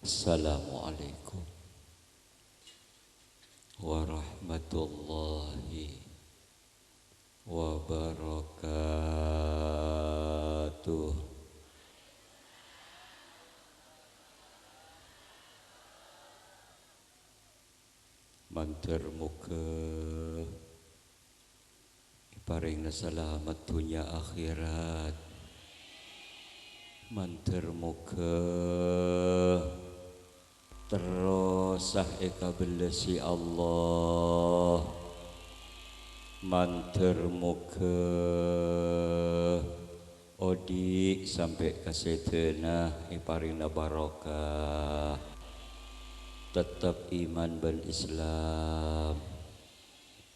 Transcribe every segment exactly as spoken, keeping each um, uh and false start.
Assalamualaikum warahmatullahi wabarakatuh. Mandhâr moghâ èparèngana salamet dhunnya akhèrat. Mandhâr moghâ terrosa èkabellasi Allah. Mandhâr moghâ odi' sampè' ka sèdhâna èparèngana barokah. Tettep iman bân Islam.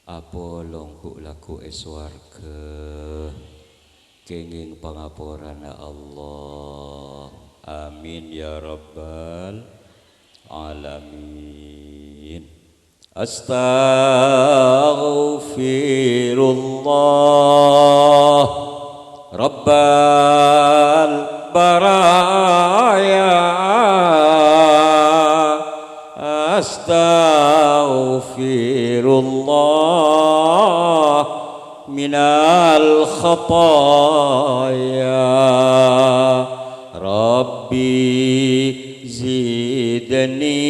Apolong ghu'-lagghu' è sowarghâ, kèngèng pangaporana Allah. Amin ya rabbal alamin. Astaghfirullah rabbal baraya. Astaghfirullah minal khataya. Rabbi zidni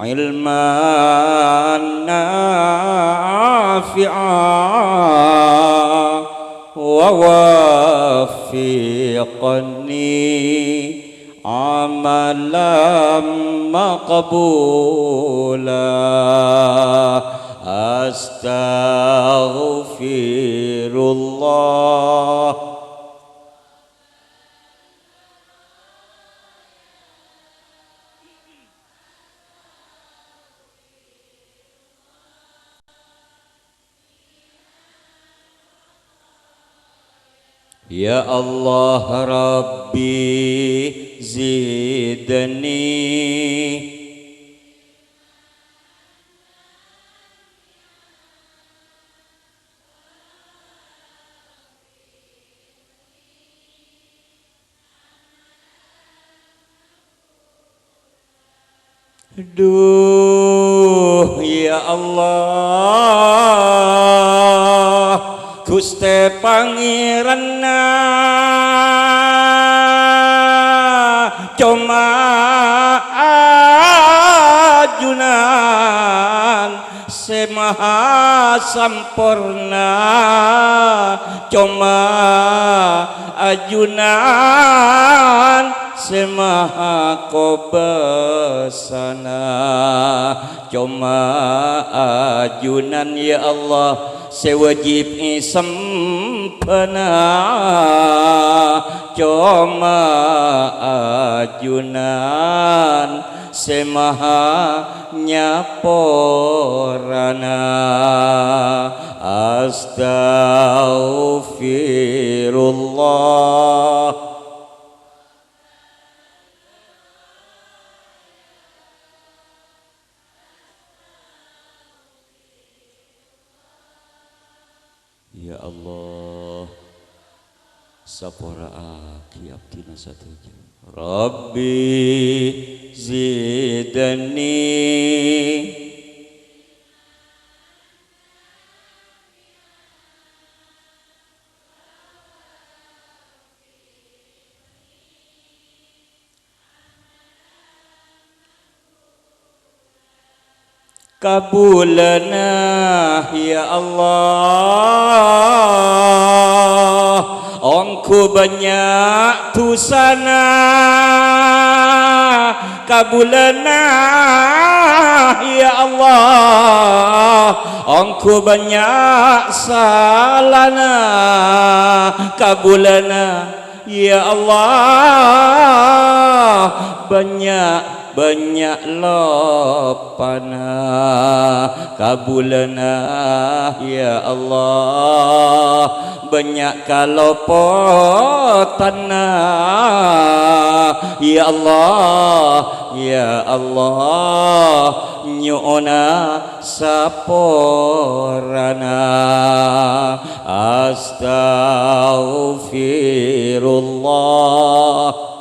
ilman nafi'a wa waffiqni amalan maqbula. Astaghfirullah. Ya Allah Rabbi zidni. Duh, ya Allah, Ghustè Pangèranna coma ajunan sè maha samporna, coma ajunan sè maha kobâsana, coma ajunan, ya Allah, sè wajib èsembhâna, coma ajunan sè maha nyaporana. Astaghfirullah. Ya Allah, sapora'aghi abdhina sadhâjâ. Rabbi zidni. Kabulâna, ya Allah, ongghu bânnya' dhusana. Kabulâna, ya Allah, ongghu bânnya' salana. Kabulâna, ya Allah, bânnya', bânnya' lopana. Kabulâna, ya Allah, bânnya' kalopotanna. Ya Allah, ya Allah, nyo'ona saporana. Astaghfirullah.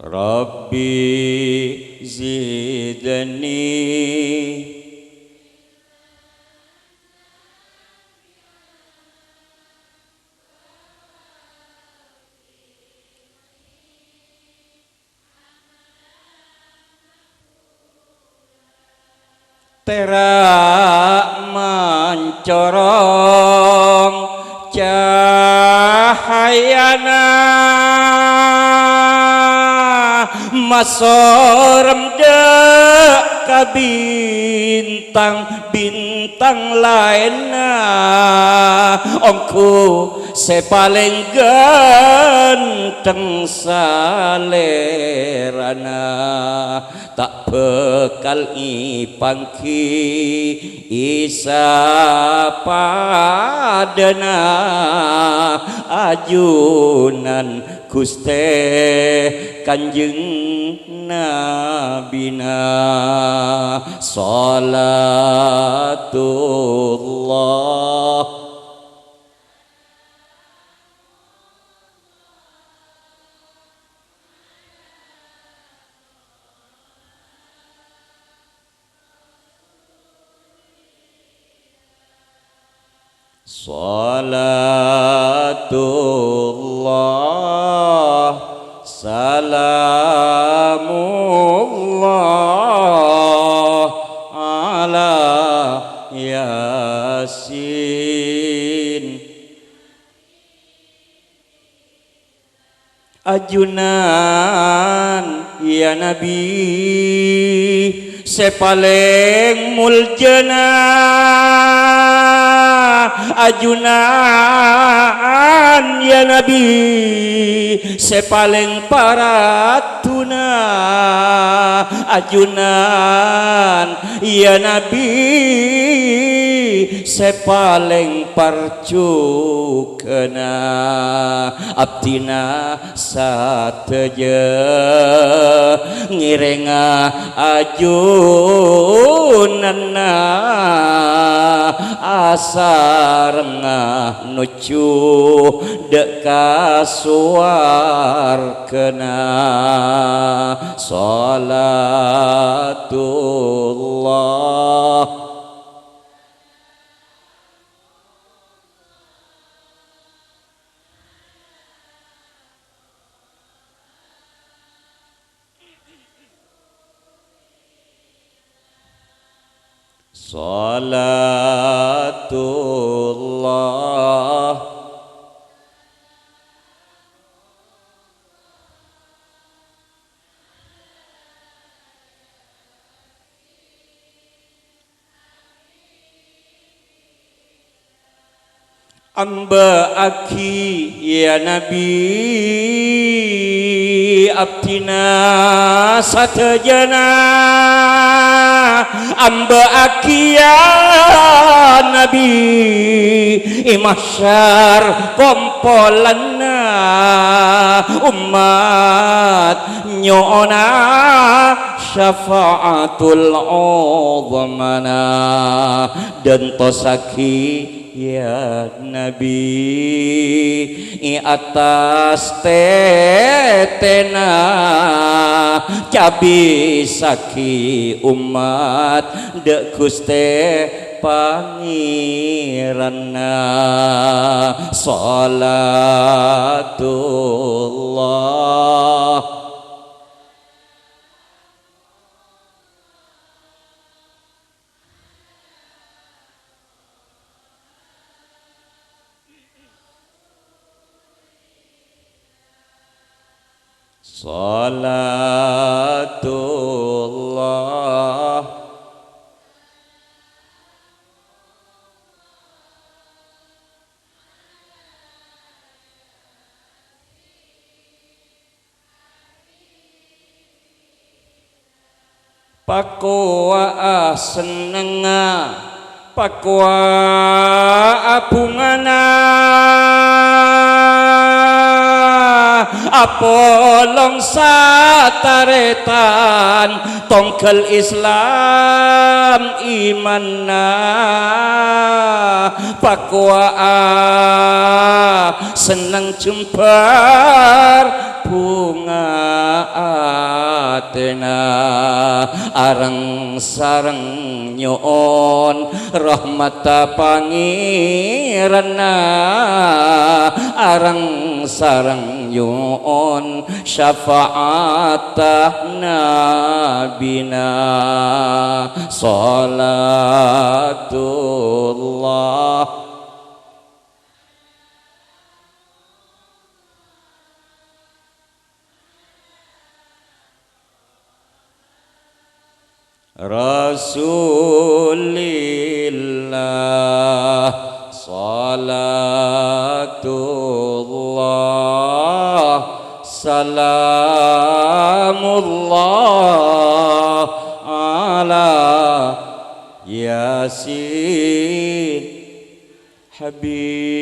Rabbi zidni. Tèra' mancorong cahayana, masorem dâ' ka bintang-bintang laènna, ongghu sè palèng ghântheng salèrana. Ta' bhâkal èpangghi èsapadâna ajunan Ghustè Kanjeng Nabina. Shalatullah. Salatullah, salamullah ala Yasin. Ajunan, ya Nabi, sè palèng moljâna. Ajunan, ya Nabi, sè palèng paraddhuna. Ajunan, ya Nabi, sè palèng parjugâna. Abdhina sadhâjâ ngèrènga ajunanna, asarengnga nojjhu dâ' ka sowarghâna. Salatullah. Salatullah. Amba'aghi, ya Nabi, abdhina sadhâjâna. Amba'aghi, ya Nabi, è mahsyar kompolanna ommat nyo'ona syafa'atul 'uzmana. Dântosaghi, ya Nabi, è attas tètèna, cabisaghi ommat dâ' Ghustè Pangèranna. Salatullah. Salatullah. Pakowa'a sennengnga, pakowa'a bhungana, apolong sataretan tongghâl Islam imanna, pakowa'a senneng jembhâr bhunga atèna, areng-sareng nyo'on rahmatta Pangèranna, areng-sareng nyo'on syafa'atta Nabina. Shalatullah. Rasulillah, salatullah, salamullah ala Yasin. Habibillah.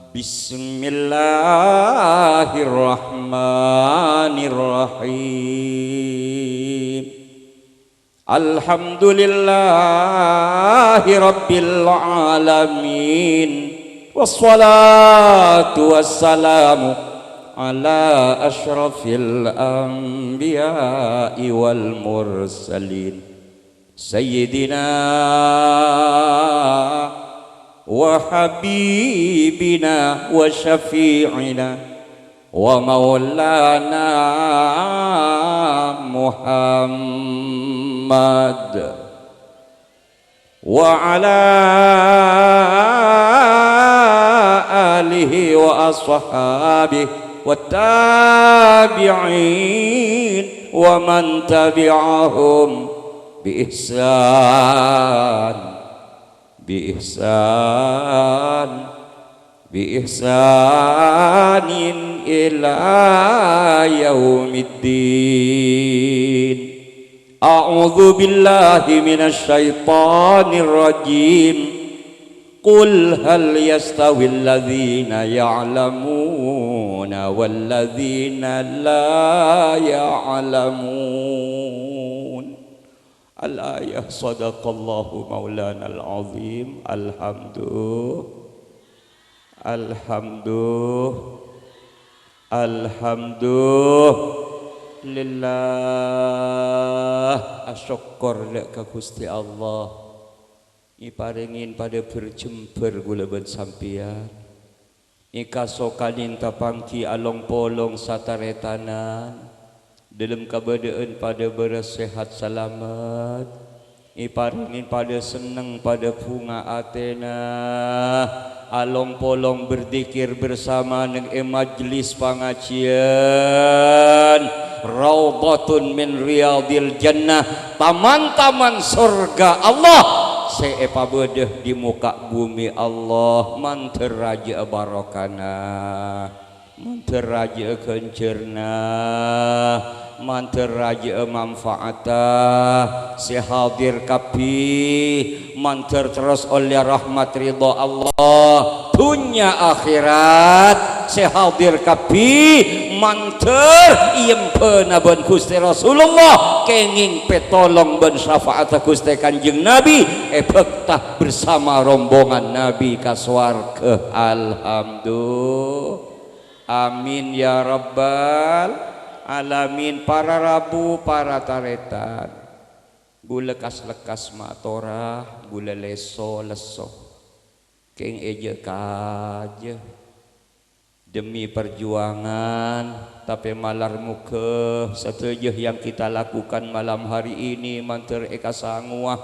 Bismillahirrahmanirrahim. Alhamdulillahi rabbil alamin. Wassalatu wassalamu ala asyrafil anbiya'i wal mursalin. Sayyidina wa habibina wa syafi'ina wa maulana Muhammad wa ala alihi wa ashabihi wa tabi'in wa man tabi'ahum bi ihsan, bi ihsan, bi ihsanin ila yaumiddin. A'udzu billahi minasy syaithanir rajim. Qul hal yastawil ladzina ya'lamuna wal ladzina la ya'lamun. Al-ayah, sadaqallahu maulanal azim. Alhamdu-, alhamdu-, alhamdulillah. Asokkor dâ' ka Ghustè Allah. Èparèngè padâ bâr-jembhâr kaulâ bân sampèyan. Èkasokanin tapangghi along-polong sataretanan, dâlem kabâdâ'ân padâ bârâs sehat salamet, èparèngè padâ senneng, padâ bhunga atèna, along-polong berdzikir bersama neng è majlis pangajiyân, Raudhatun min Riyadil Jannah, taman-taman sorga Allah sè èpabâdâ di muka bumi Allah, mandhâr rajâ'â barokana, mandhâr rajâ'â ghânjhârna, mandhâr rajâ'â manfaatta, sè hadir kabbhi, mandhâr terros ollè rahmat ridho Allah, dhunnya akhèrat, sè hadir kabbhi, mandhâr èembhâna bân Ghustè Rasulullah, kèngèng pètolong bân syafaatta Ghustè Kanjeng Nabi, èbhâkta bersama rombongan Nabi ka sowarghâ. Alhamdulillah. Amin ya rabbal alamin. Para rabu, para tarètan. Ghulâ kas-lekkas matora, ghulâ lèso-lesso. Kèng èjâ-kajâ. Demi perjuangan, tapè malar moghâ sadhâjâ yang kita lakukan malam hari ini mandhâr èkasangowa,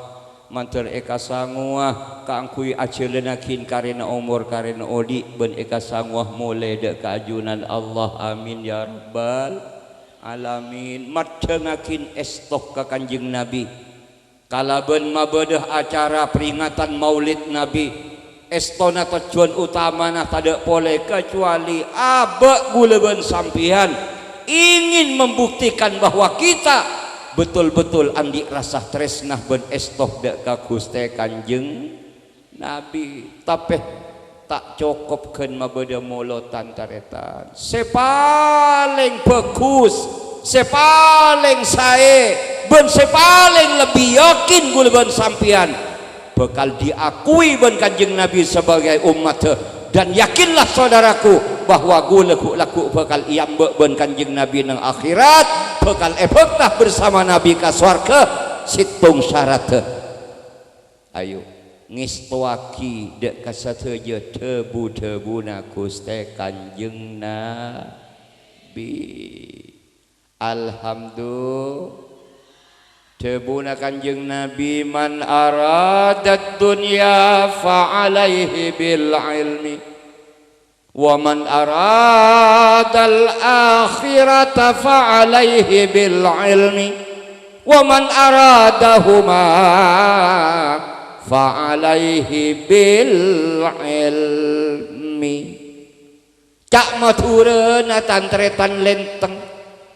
mandhâr èkasangowa kaangghuy ajhâlânnaghin karèna omor, karèna odi', bân èkasangowa molè dâ' ka ajunan Allah. Amin ya rabbal alamin. Maddhângaghin èsto ka Kanjeng Nabi. Kalabân mabâdâ acara peringatan Maulid Nabi, èstona tojjhuwân utamana tadâ' polè kacuali abâ' ghulâ bân sampèyan ingin membuktikan bahwa kita betul-betul andi' rasa tarèsna bân èsto dâ' ka Ghustè Kanjeng Nabi. Tapè ta' cokop ghân mabâdâ molo tan-tarètan. Sè palèng bhâghus, sè palèng saè, bân sè palèng lebbi yakin ghulâ bân sampèyan, bakal diakui bân Kanjeng Nabi sebagai ommaddhâ. Dan yakinlah, saudaraku, bahwa ghulâ ghu'-, lagghu' bakal èamba' bân Kanjeng Nabi neng akhirat, bakal èbhâkta bersama Nabi ka sowarghâ, sèttong syaradhâ. Ayo, ngèstowaghi dâ' ka sadhâjâ dhâbu-dhâbuna Ghustè Kanjeng Nabi. Alhamdulillah. Dhâbuna Kanjeng Nabi, "Man aradad dunya fa alaihi bil ilmi, wa man aradal akhirata fa alaihi bil ilmi, wa man aradahuma fa alaihi bil ilmi." Ca' Madhurâna tan-tarètan lèntèng.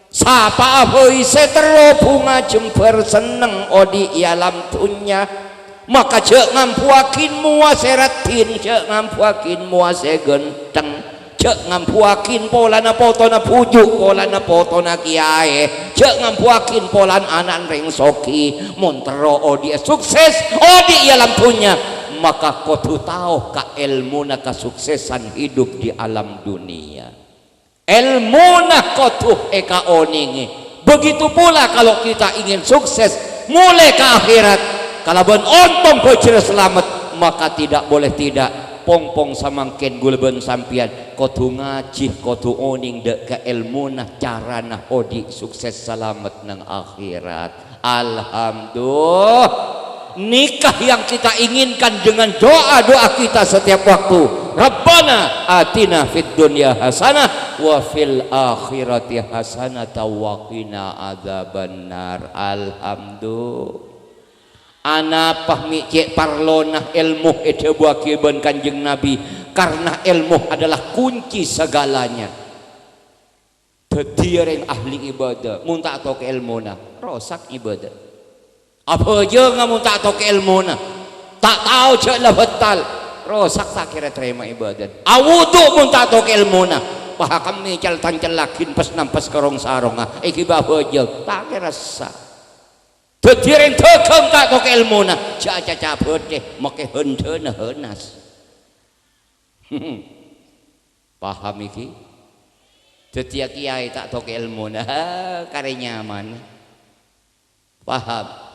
Sapa'a bhâi sè terro bhunga jembhâr senneng odi' è alam dhunnya, maka jhâ' ngambuwâghin mowa sè raddhin, jhâ' ngambuwâghin mowa sè ghântheng, jhâ' ngambuwâghin polana potona bhuju', polana potona kèyaè, jhâ' ngambuwâghin polana ana'na rèng soghi. Mon terro odi'â sukses, odi' è alam dhunnya, maka kodhu tao ka èlmona kasuksesan hidup di alam dunia. Èlmona kodhu èkaonèngè. Begitu pula kalau kita ingin sukses molè ka akhirat, kalabân ontong bhâjhrâ salamet, maka tidak boleh tidak, pong-pong samangkèn ghulâ bân sampèyan kodhu ngajhi, kodhu onèng dâ' ka èlmona carana odi' sukses salamet neng akhirat. Alhamdulillah. Nikah yang kita inginkan dengan doa-doa kita setiap waktu. "Rabbana atina fid dunya hasanah wa fil akhirati hasanah wa qina adzabannar." Alhamdulillah. Anapa mè' cè' parlona èlmo èdhâbuwâghi bân Kanjeng Nabi? Karena ilmu adalah kunci segalanya. Dhâddhiyâ rèng ahli ibadah, mon ta' tao ka èlmona, rosak ibadah. Abhâjânga mon ta' tao ka èlmona, ta' tao jhâ' la bhâtal, rosak ta' kèra tarèma ibadah. Awudu' mon ta' tao ka èlmona, paha kemmè cel-tancel laghin pes-nampes ka rong-sarongnga, èghibâ abhâjâng, ta' kèra sah. Dhâddhiyâ rèng dhâghâng ta' tao ka èlmona, jhâ' acaca bhâdhi, makè hèndhâna hènas. Paham iki? Dhâddhiyâ kèyaè ta' tao ka èlmona, ha, karè nyaman. Paham?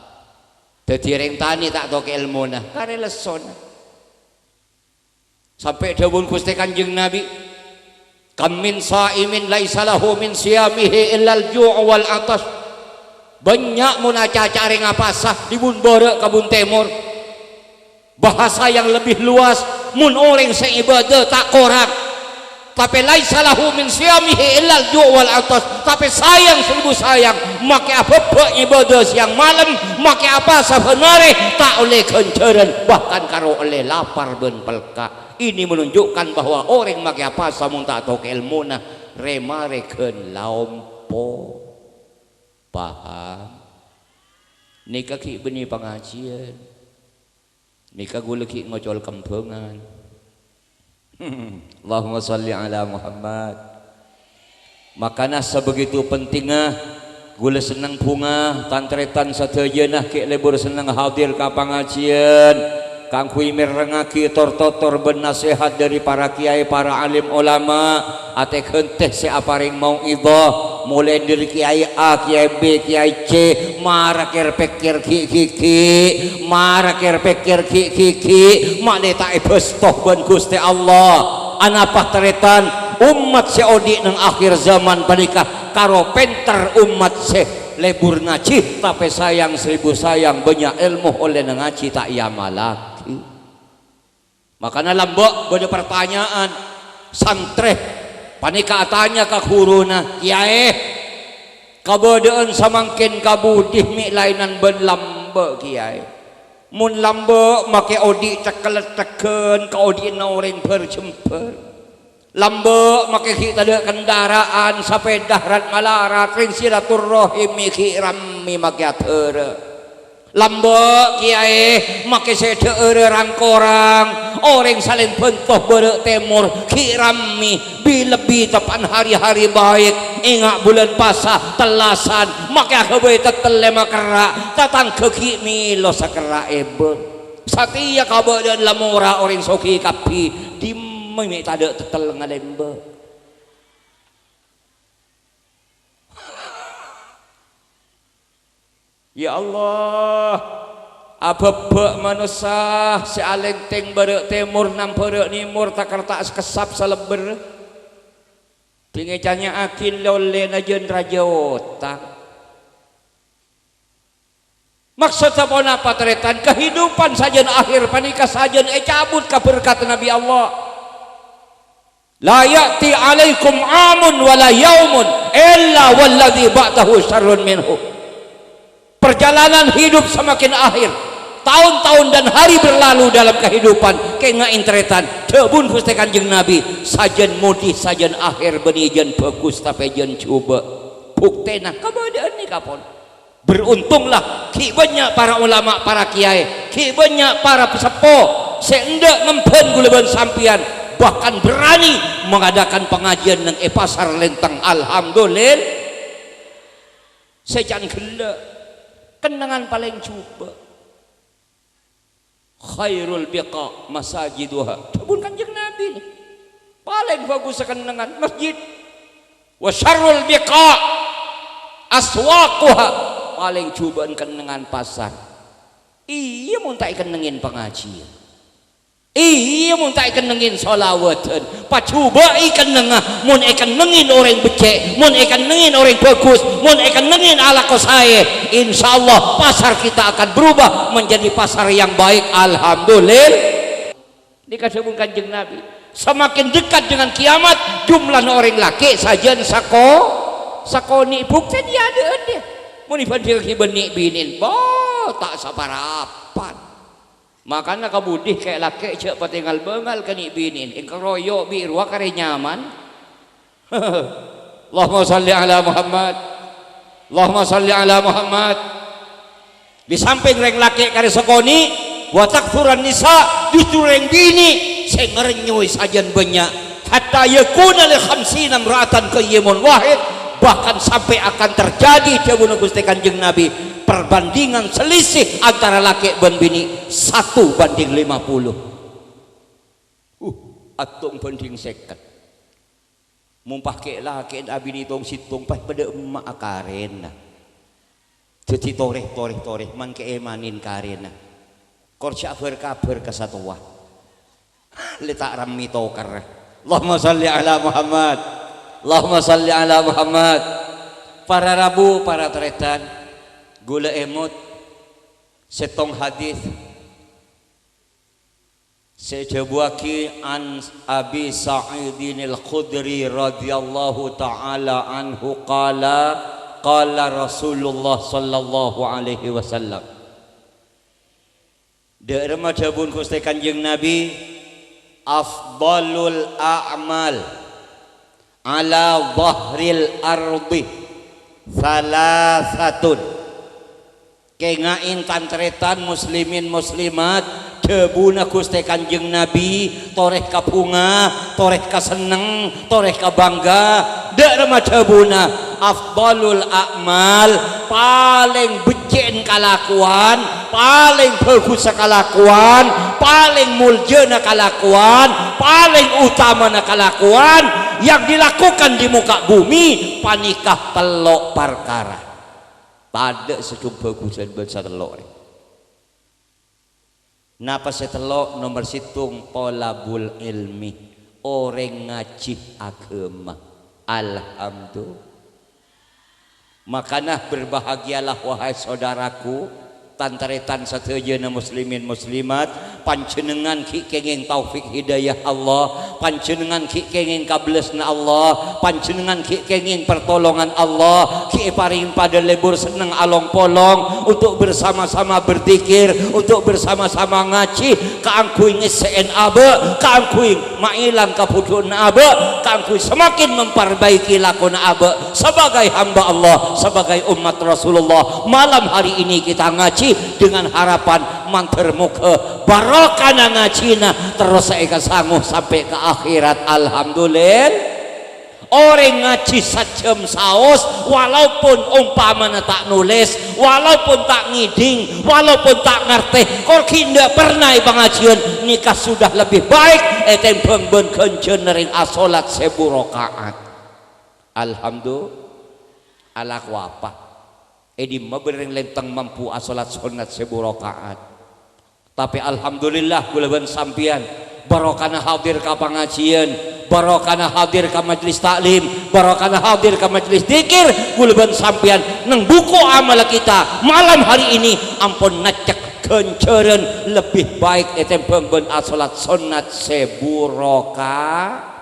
Dhâddhiyâ rèng tanè ta' tao ka èlmona, karè lessona. Sampè' dhâbuna Ghustè Kanjeng Nabi, "Kam min sha'imin laisa lahu min shiyamihi illal ju' wal 'atas." Bânnya' mon acaca rèng apasa, dhi bun bârâ' ka bun tèmor. Bahasa yang lebih luas, mon orèng sè ibadah ta' korang, tapè laisa lahu min shiyamihi illal ju' wal 'atas, tapè sayang seribu sayang, makè abhâbhâ' ibadah sèyang malem, makè apasa bhân arè, ta' ollè ghânjhârân, bahkan karo ollè lapar bân pelka'. Ini menunjukkan bahwa orèng makè apasa mon ta' tao ka èlmona, rè-marè ghân la ompo. Paham? Nèka ghi' bânnè pangajiyân. Nèka ghulâ ghi' ngocol kembhângan. Allahumma shalli ala Muhammad. Makana sabegitu pentingnga, ghulâ senneng bhunga, tan-tarètan sadhâjâna ghi' lebur senneng hadir ka pangajiyân, kaangghuy mèrengngaghi tor-totor bân nasehat dhâri para kèyaè, para alim olama, atè ghântè sè aparèng mau'idhah, molaè dhâri kèyaè A, kèyaè B, kèyaè C, mara kèr-pèkkèr ghi'-ghighi', mara kèr-pèkkèr ghi'-ghighi', ma'lè ta' èbhâsto bân Ghustè Allah. Anapa tarètan, ommat sè odi' neng akhir zaman panèka karo pènter ommat sè lebur ngajhi, tapè sayang seribu sayang, bânnya' èlmo ollèna ngajhi ta' èamalaghi. Makana lambâ' bâdâ partanya'an, santrè panèka atanya ka ghuruna, "Kèyaè, kabâdâ'ân samangkèn kabudi mè' laènan bân lambâ', Kèyaè? Mon lambâ' makè odi' cekkel-cekkel ka odi'na orèng bhâr-jembhâr. Lambâ' makè ghi' tadâ' kendaraan, sapèda rat-malarat, rèng silaturrahim ghi' rammè makè adhârâ." Lambâ', Kèyaè, makè sè dhâ'ârâ rang-korang, orèng Salèn Bânto bârâ' tèmor, ghi' rammè, bi-, lebbi teppa'na hari-hari baik, enga' bulân pasa, tellasan, makè aghâbây tettellè makerra', tatangghâ ghi' mèlo sakerra' èbâ. Satèya kabâdâ'ân la mora orèng soghi kabbhi, dimma mè' tadâ' tettel ngalèmbâ. Ya Allah, abâbâ' manossa sè alèntèng bârâ' tèmor nambârâ' nèmor, ta'-karta' sakessap salèbbâr. Dingècanya'aghi lolèna jân rajâ otang. Maksodda ponapa, tarètan? Kahidupan sajân akhèr panèka sajân ècabut kaberkadhân bi' Allah. "La ya'ti 'alaikum 'amun wa la yaumun illa walladzi ba'dahu syarrun minhu." Perjalanan hidup semakin akhir. Tahun-tahun dan hari berlalu dalam kehidupan. Kènga'è, tarètan. Dhâbuna Ghustè Kanjeng Nabi, "Sajân modi, sajân akhèr bânnè jân bhâghus, tapè jân jhubâ'." Buktèna, kabâdâ'ân nèka pon. Beruntunglah, ghi' bânnya' para ulama, para kiyaè, ghi' bânnya' para seppo sè endâ' ngemban kaulâ bân sampèyan, bahkan berani mengadakan pengajian neng è Pasar Lenteng. Alhamdulillah. Sè can ghellâ', kennengngan palèng jhubâ'. "Khairul biqa' masajiduha." Dhâbuna Kanjeng Nabi, palèng bhâghussa kennengngan masjid. "Wa syarrul biqa' aswaquha." Palèng jhubâ'ân kennengngan pasar. Iyâ, mon ta' èkennengngè pangajiyân. Iyâ, mon ta' èkennengngè shalawatan. Pajhubâ'i kennengnga, mon èkennengngè orèng beccè', mon èkennengngè orèng bhâghus, mon èkennengngè alako saè, insyaallah pasar kita akan berubah menjadi pasar yang baik. Alhamdulillah. Nèka dhâbuna Kanjeng Nabi, semakin dekat dengan kiamat, jumlana orèng lakè' sajân sako-, sakonè'. Buktèna iyâ adâ'-adâ'. Mon èbhândhingngaghi bân nè'-binè'an, bo, ta' saparapan. Makana kabudi kè-, lakè' jhâ' patè ngal-bângal ka nè'-binè'an, èkaroyo' bi' rowa karè nyaman. Allahumma shalli ala Muhammad. Allahumma shalli ala Muhammad. Di samping rèng lakè' karè sakonè', wa taksuran nisa, justru rèng binè' sè ngarènyowè sajân bânnya'. Hatta yakuna li khamsina imra'atan qayyimun wahid, bahkan sampai akan terjadi, dhâbuna Ghustè Kanjeng Nabi, perbandingan selisih antara lakè' bân binè' satu banding lima puluh. Uh, attong banding sèket. Mon pakè' lakè'na abinè tong-sèttong, pas padâ emma'a karèna. Dhâddhi torè, torè, torè, man kè'èmanè karèna. Kor jhâ' bhâr-kabhâr ka satowa. Lè ta' rammè tokarra. Allahumma shalli ala Muhammad. Allahumma shalli ala Muhammad. Para rabu, para tarètan, ghulâ èmot sèttong hadis. Sè èdhâbuwâghi an Abi Sa'idinil Khudri radhiyallahu ta'ala anhu qala, qala Rasulullah sallallahu alaihi wasallam. Dâ'remma dhâbuna Ghustè Kanjeng Nabi, "Afdhalul a'mal ala dhahril ardi thalathatun." Kènga'è, tan-tarètan, muslimin muslimat, dhâbuna Ghustè Kanjeng Nabi, torè kabhunga, torè kasenneng, torè kabângga. Dâ'remma dhâbuna, afdhalul a'mal, palèng beccè'na kalakowan, palèng bhâghussa kalakowan, palèng moljâna kalakowan, palèng otamana kalakowan yang dilakukan di muka bumi panèka tello' parkara. Tadâ' sè bhâghusan bân satello' rè. Napa sè tello'? Nomer sèttong, thalabul ilmi, orèng ngajhi aghâma. Alhamdulillah. Makana berbahagialah, wahai saudaraku, tan-tarètan sadhâjâna muslimin muslimat, panjhennengngan ghi' kèngèng taufik hidayah Allah, panjhennengngan ghi' kèngèng kabellâsânna Allah, panjhennengngan ghi' kèngèng pertolongan Allah, ghi' èparèngè padâ lebur senneng along-polong untuk bersama-sama berzikir, untuk bersama-sama ngajhi, kaangghuy ngèssè'è abâ', kaangghuy maèlang kabhudhu'ânna abâ', kaangghuy semakin memperbaiki lakona abâ' sebagai hamba Allah, sebagai umat Rasulullah. Malam hari ini kita ngaji dengan harapan mandhâr moghâ barokahna ngajhina terros èkasango sampè' ka akhèrat. Alhamdulillah. Orèng ngajhi sajhâm saos, walaupun ompamana ta' nolès, walaupun ta' ngèdhing, walaupun ta' ngartè, kor ghi' endâ' perna è pangajhiyân, nèka sudah lebih baik ètèmbhâng bân ghânjhârânna rèng asolat sèbu raka'at. Alhamdulillah. Alako apa? È dimma bân rèng lèntèng mampu asolat sonnat sèbu raka'at? Tapè alhamdulillah, kaulâ bân sampèyan, barokana hadir ka pangajhiyân, barokana hadir ka majlis taklim, barokana hadir ka majlis dzikir, kaulâ bân sampèyan neng buku amal kita malam hari ini ampon ngècèk ghânjhârân lebih baik ètèmbhâng bân asolat sonnat sèbu raka'at.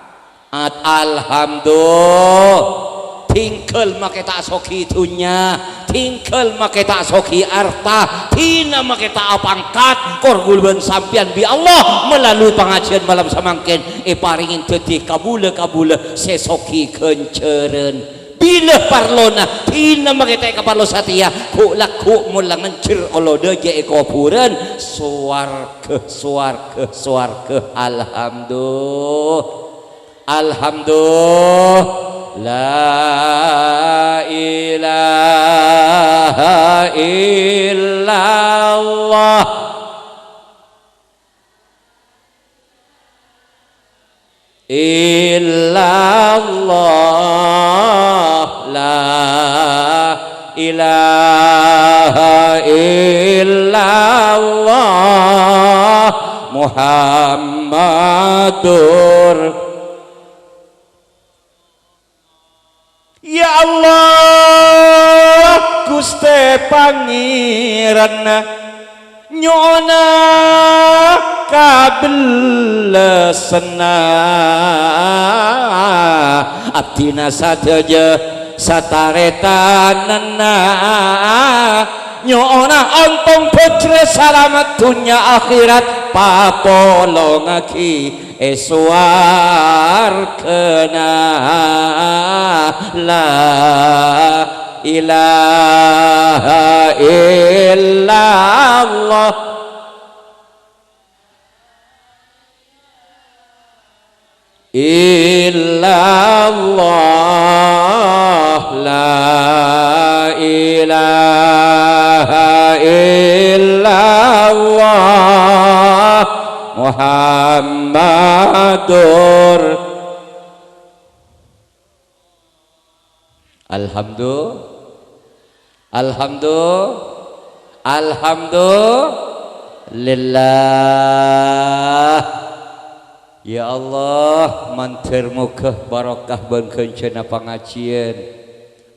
At-, alhamdulillah. Tinggal makè ta' soghi dhunnya, tinggal makè ta' soghi arta, dhina makè ta' apangkat, kor kaulâ bân sampèyan bi' Allah melalui pangajhiyân malam samangkèn èparèngè dhâddhi kabulâ-kabulâ sè soghi ghânjhârân. Bilâ parlona, dhina makè ta' èkaparlo satèya, ghu'-lagghu' mola ngènjhâr olo dâjâ è kobhurân, sowarghâ, sowarghâ, sowarghâ. Alhamdulillah. Alhamdulillah. La ilaha illallah. Illallah. La ilaha illallah. Muhammadur Ya Allah, Ghustè Pangèran, nyo'ona kabellassanna abdhina sadhâjâ satarètananna. Nyo'ona ontong bhâjhrâ salamet dhunnya akhèrat, papolongaghi è sowarghâna. La ilaha illallah. Illallah, la ilaha illallah, Muhammadur Alhamdu-, alhamdu-, alhamdulillah. Ya Allah, mandhâr moghâ barokah bân ghânjhârânna pangajiyân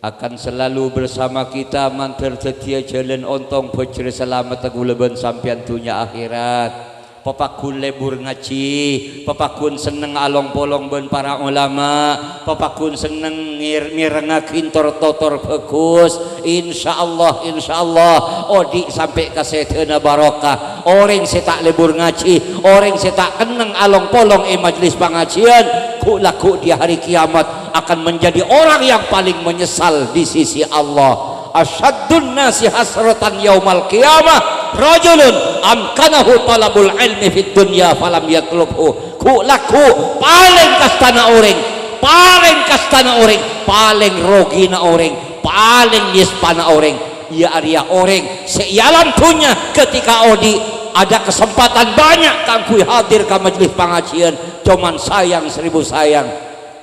akan selalu bersama kita, mandhâr dhâddhiyâ jhâlân ontong bhâjhrâ salamet kaulâ bân sampèyan dhunnya akhèrat. Papagghun lebur ngajhi, papagghun senneng along-polong bân para olama, papagghun senneng ngèr-, mèrengngaghi tor-totor bhâghus. Insyaallah, insyaallah, odi' sampè' ka sèdhâna barokah. Orèng sè ta' lebur ngajhi, orèng sè ta' kenneng along-polong è majlis pangajiyân, ghu'-lagghu' di hari kiamat akan menjadi orang yang paling menyesal di sisi Allah. Asyaddun nasi hasratan yaumal qiyamah rajulun amkanahu talabul ilmi fid dunya falam yatlubhu. Ghu'-lagghu' palèng kastana orèng, palèng kastana orèng, palèng rogina orèng, palèng nyèspana orèng, iyâ arèya orèng sè è alam dhunnya ketika odi' ada kesempatan banyak kaangghuy hadir ka majlis pangajiyân, coman sayang seribu sayang,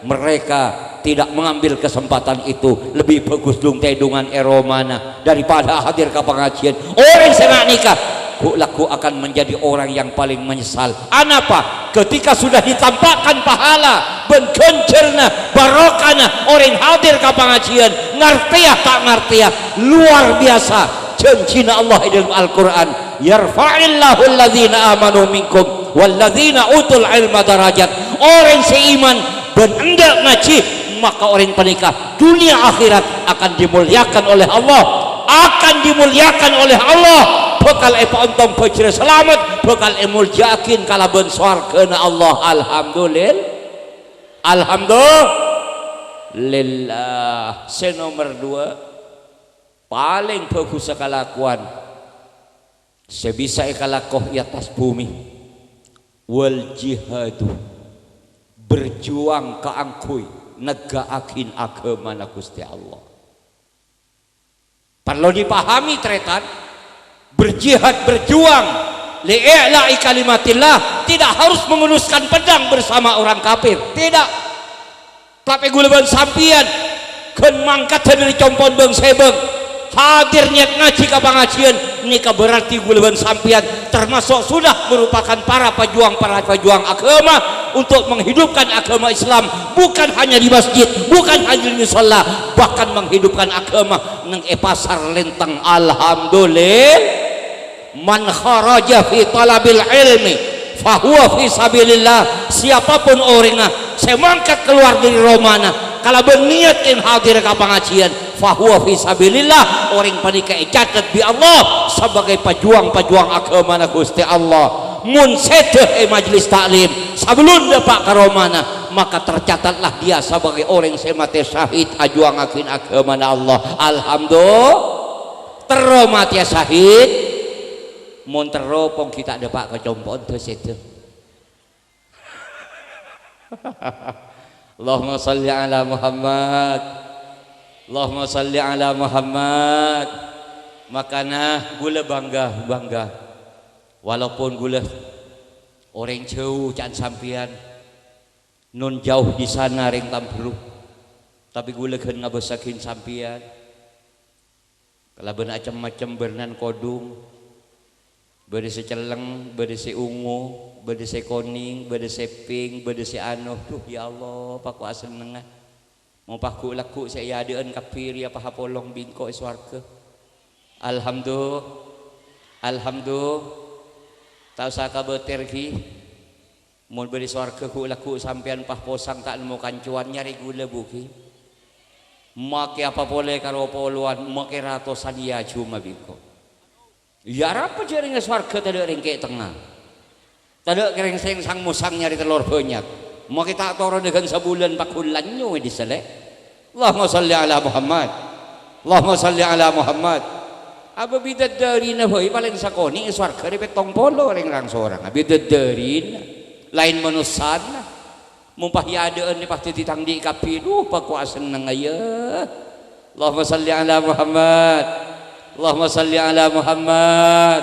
mereka tidak mengambil kesempatan itu, lebih bagus dung-tèdungan è romana daripada hadir ka pangajiyân. Orèng sè nga' nèka ghu'-lagghu' akan menjadi orang yang paling menyesal. Anapa? Ketika sudah ditampakkan pahala bân ghânjhârânna, barokahna orèng hadir ka pangajiyân, ngartèya ta' ngartèya, luar biasa jhânjhina Allah è dâlem Al-Qur'an, "Yarfa'illahu alladzina amanu minkum walladzina utul ilma darajat." Orèng sè iman bân endâ' ngajhi, maka orèng panèka dhunnya akhèrat akan dimuliakan oleh Allah, akan dimuliakan oleh Allah, bhâkal èpaontong bhâjhrâ salamet, bhâkal èmoljâ'aghi kalabân sowarghâna Allah. Alhamdulil-, alhamdulillah. Sè nomer duwâ', palèng bhâghussa kalakowan sè bisa èkalako è attas bhumè, wal jihadu, berjuang kaangghuy negghâ'aghin aghâmana Ghustè Allah. Parlo dipahami, tarètan, berjihad, berjuang li'i'la'i kalimatillah tidak harus menghunuskan pedang bersama orang kafir, tidak. Tapè ghulâ bân sampèyan ghân mangkaddhâ dâri compo'na bâng-sèbâng, hadir niat ngajhi ka pangajhiyân, nèka berarti ghulâ bân sampèyan termasuk sudah merupakan para pejuang, para pejuang agama untuk menghidupkan agama Islam bukan hanya di masjid, bukan hanya di musholla, bahkan menghidupkan agama neng è pasar Lenteng. Alhamdulillah. "Man kharaja fi talabil ilmi fahuwa fi sabilillah." Siapapun orèngnga sè mangkat kalowar dâri romana kalabân niat kèng hadir ka pangajhiyân, fahuwa fi sabilillah, orèng panèka ècatet bi' Allah sebagai pejuang-pejuang aghâmana Ghustè Allah. Mon sèdhâ è majlis ta'lim, sabellun dâpa' ka romana, maka tercatatlah dia sebagai orèng sè matè syahid ajuwângaghin aghâmana Allah. Alhamdulillah. Terro matèya syahid, mon terro pong ghi' ta' dâpa' ka compo'na sèdhâ. Allahumma shalli ala Muhammad. Allahumma shalli ala Muhammad. Makana ghulâ bangga, bangga. Walaupun ghulâ orèng jhâu ca'na sampèyan, nun jauh di sana rèng Tamburu, tapè ghulâ ghân ngabâssaghin sampèyan. Kalabân acem-macem bârnana kodhung, bâdâ sè cellèng, bâdâ sè ongo, bâdâ sè konèng, bâdâ sè pèng, bâdâ sè ano. Dhu, ya Allah, pakowa sennengnga. Mon pas ghu'-lagghu' sè èadâ'ân kabbhi rèya pas apolong bi' engko' è sowarghâ. Alhamdulillah. Alhamdulillah. Ta' osa kabâtèr, ghi. Mon bâdâ sowarghâ ghu'-lagghu' sampèyan pas posang ta' nemmo kancowan, nyarè ghulâ, Bu, ghi. Makè apa polè karo polowan, makè ratosan, ya, jhumma bi' engko'. Iyâ, arapa jhâ' rèng è sowarghâ tadâ' rèng kè' tengnga. Tadâ' kèrèng sèngsang mosang nyarè tellor bânnya'. Makè ta' toron ghân sabulân pagghun lanyong è dissa' lè'. Allahumma shalli ala Muhammad. Allahumma shalli ala Muhammad. Abâ bidaddarina bhâi palèng sakonè' è sowarghâ rè pèttong polo rèng rang-sorang. Abidaddarina. Laèn manossana. Mon pas èadâ'ân rè pas dhâddhi tang andi' kabbhi. Dhu, pakowa sennengnga, ya. Allahumma shalli ala Muhammad. Allahumma shalli ala Muhammad.